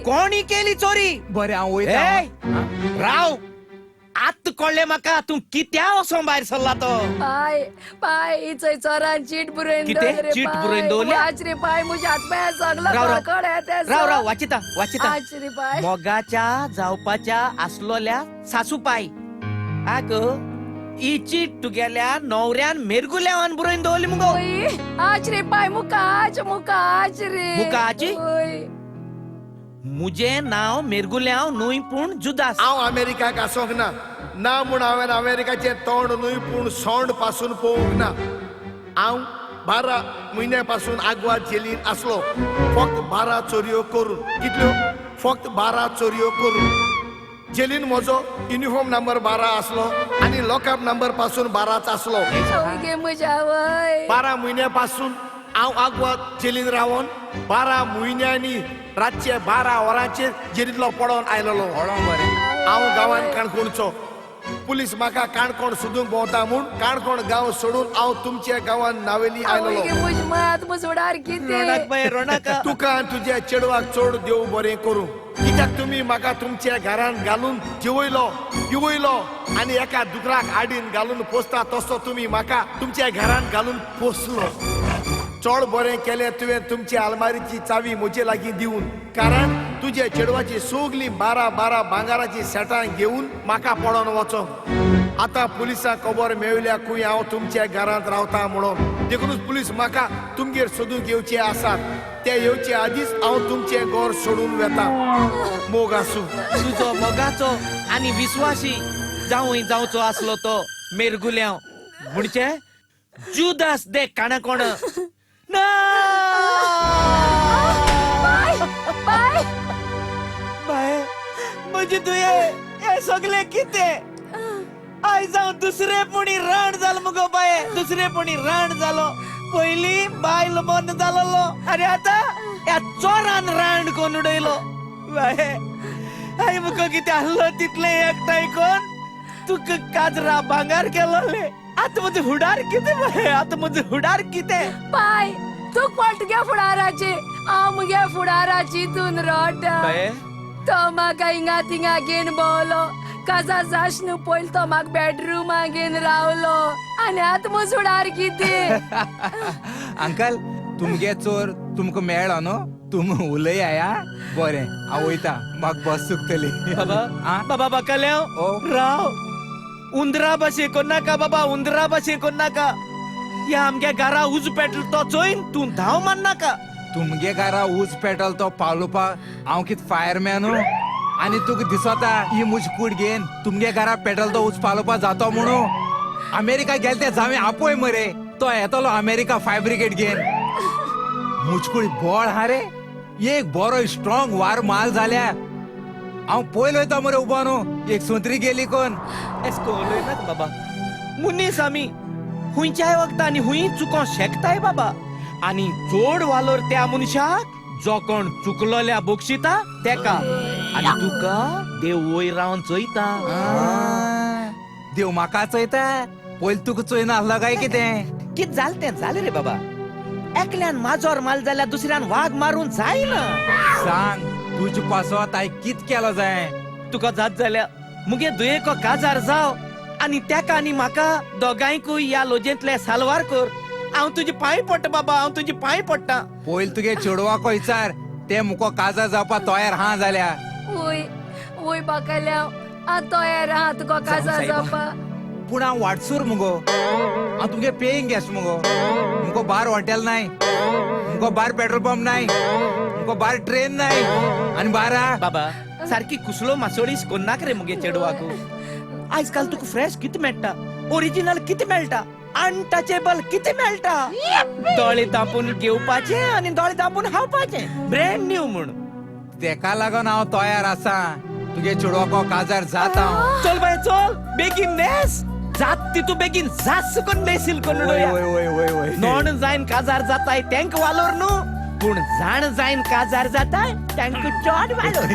कोणी केली चोरी? बरें हांव वयता. राव आत्त कळ्ळें म्हाका तूं कित्या वचोन भायर सरला तो. पाय पाय चोय चोरान चीट बरोवन कितें चीट बरोवन दवरल्या? वाच रे पाय म्हज्या हात पांया सगलो कळकळ येता. राव राव वाचिता वाचिता. वाच रे पाय. मोगाच्या जावपाच्या आसलोल्या सासू पाय आगो ही चीट तुगेल्या नवऱ्यान मेरगुल्यावान बरोवन दवरली मुगो. आच रे पाय मुका आच मुका आच रे. मुका आची? मुझे नाव मेरगुल्यांव न्हय पूण जुदास. हांव अमेरिकाक आसोंक ना ना म्हूण हांवें अमेरिकाचें तोंड न्हय पूण सोंड पासून पळोवंक ना. हांव 12 म्हयन्या पासून आगवाद जेलीन आसलो फक्त 12 चोरयो करून. कितल्यो? फक्त 12 चोरयो करून. जेलीन म्हजो युनिफॉर्म नंबर 12 आसलो आनी लॉकअप नंबर पासून 12 आसलो. 12 म्हयन्या पासून हांव आगवाद जेलीन रावन 12 म्हयन्यांनी रातचे 12 वरांचेर जेलींतलो पडोन आयलेलो. हांव गांवान काणकोणचो. पुलीस म्हाका काणकोण सोदूंक भोंवता म्हूण काणकोण गांव सोडून हांव तुमच्या गांवान नावेली आयलेलो. तुका आनी तुज्या चेडवाक चड देव बरें करूं, कित्याक तुमी म्हाका तुमच्या घरान घालून जिवयलो पिवयलो आनी एका दुकराक आडीन घालून पोसता तसो तुमी म्हाका तुमच्या घरान घालून पोसलो. चड बरें केलें तुवें तुमच्या आलमारीची चावी म्हजे लागीं दिवन, कारण तुज्या चेडवाची सगळीं 12 12 भांगाराची सेटां घेवन म्हाका पडोन वचोंक. आतां पुलिसांक खबर मेळ्ळ्या खूंय हांव तुमच्या घरांत रावता म्हणून, देखूनच पुलीस म्हाका तुमगेर सोदूंक येवचे आसात. ते येवचे आदींच हांव तुमचें घर सोडून वेता. मोग आसूं तुजो मोगाचो आनी विस्वासी जावंय जावचो आसलो तो मेरगुल्यांव म्हणजे जुदास दे काणाकोण ना. बाय बाय म्हजी तुये हे सगळे कितें आयज हांव दुसरेपणी राण जालो मुगो बाये, दुसरेपणी राण जालो. पयली बायल मन जालोलो आनी आतां ह्या चोरान राण कोण उडयलो. बाये I मुगो कितें आहलो तितलें एकठांय कोण तुका काजरा भांगार केलोले. आतां म्हजें हुडार कितें बाये, आतां म्हजें हुडार कितें. पाय तूं कोण तुगे फुडाराचे, हांव मुगे फुडाराची तूं रोटा. तो म्हाका हिंगा थिंगा घेवन भोंवलो, काजा जाश न्हू पयलो तो म्हाका बेडरुमा घेवन रावलो आनी आतां म्हजो फुडार कितें. अंकल तुमगे चोर तुमकां मेळ्ळो न्हू, तुम उलया. बरें हांव वयता, म्हाका बस चुकतली. बाबा बाबा बाकाल्यांव राव, उंदरा भाशेन कोन्नाका बाबा, उंदरा भाशेन कोन्नाका. ह्या आमगे घरा उजो पेटलो तो चोयन तूं धांव मारनाका. तुमगे घरा उज पेटल तो पावलोवपाक हांव कितें फायरमॅन? आनी तुका दिसता ही म्हजी कूड घेवन तुमगे घरा पेटल तो उज पालोवपाक जातो म्हणून? अमेरिका गेले ते जावे आपोय मरे, तो येतलो अमेरिका फायर ब्रिगेड घेवन. मुजकुळी बोळ हा रे, एक बरो स्ट्रॉंग वार माल जाल्या. हांव पयलो वयता मरे उबो न्हू, एक सोंत्री गेली कोण. उलयनाका बाबा, मनीस आमी हुंयच्याय वखता आनी हुंय चुको शेकताय बाबा. आनी चोड वालोर त्या मनशाक जो कोण चुकलोल्या बक्षिता तेका, आनी तुका देव वयर रावन चोयता. देव म्हाका चोयता? पयलीं तुका चोयना आसलो काय कितें? कितें जालें तें जालें रे बाबा. एकल्यान माजोर माल जाल्यार दुसऱ्यान वाग मारून जायना. सांग तुजे पासत हांवें कितें केलो जाय? तुका जात जाल्यार मुगे दुयेको काजार जाव आनी तेका आनी म्हाका दोगांयकूय ह्या लोजेंतले सालवार कर. हांव तुजे पांय पडटा बाबा, हांव तुजे पांय पडटा. पयलीं तुगे चेडवाको विचार, ते मुको काजार जावपा तयार हा जाल्यार. वय वय बाकाल्या, हांव तयार आहा तुका काजार जावपा. पूण हांव वाटसूर मुगो, हांव तुमगे पेईंग गेस्ट मुगो. मुको बार हॉटेल नाय, मुको बार पेट्रोल पंप नाय, मुको बार ट्रेन नाय आनी बारा. बाबा सारकी कुसलो मासोळीस कोन्नाक रे मुगे चेडवाकू. आयज काल तुका फ्रेश कितें मेळटा, ओरिजिनल कितें मेळटा, अनटचेबल कितें मेळटा. दोळे दांपून घेवपाचे आनी दोळे दांपून खावपाचे, ब्रँड न्यू म्हूण. तेका लागून हांव तयार आसा तुगे चेडवाको काजार जाता. चल बाय चल, बेगीन न्हेस जात ती तूं बेगीन जास कोन्न न्हेसील कोन्न. नोण जायन काजार जाताय तेंक वालोर न्हू, पूण जाण जायन काजार जाताय तेंक चड वालोर.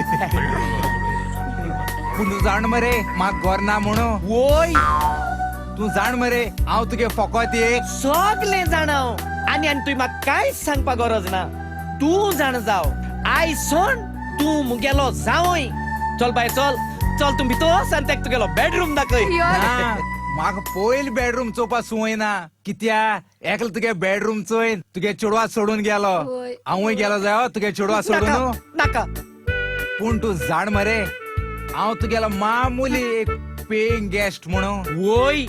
पूण तूं जाण मरे म्हाका गोर ना म्हणू. वय तूं जाण मरे हांव तुगे फकत एक सगळें जाणा हांव. आनी आनी तुवें म्हाका कांयच सांगपा गरज ना. तूं जाण जाव, आयज सोण तूं मुगेलो जावय. चल बाय चल चल, तूं भितर वच आनी तेका तुगेलो बेडरूम दाखय. म्हाका पयलीं बेडरूम चोवपा संवय ना. कित्या एकलो तुगे बेडरूम चोयन तुगे चेडवा सोडून गेलो, हांवूय गेलो जाय तुगे चेडवा सोडून. नाका. पूण तूं जाण मरे हांव तुगेलो मामुली एक पेईंग गेस्ट म्हणून. वय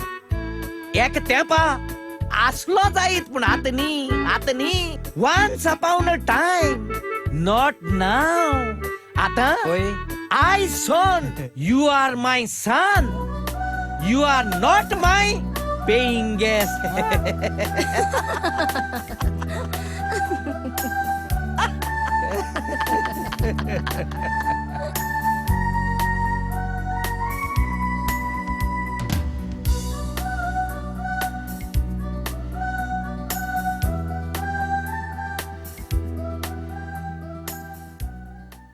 एक तेंपा आसलो जायत, पूण आतां न्ही, आतां न्ही. Once upon a time, not now. आतां I son, you are my son, you are not my paying guest.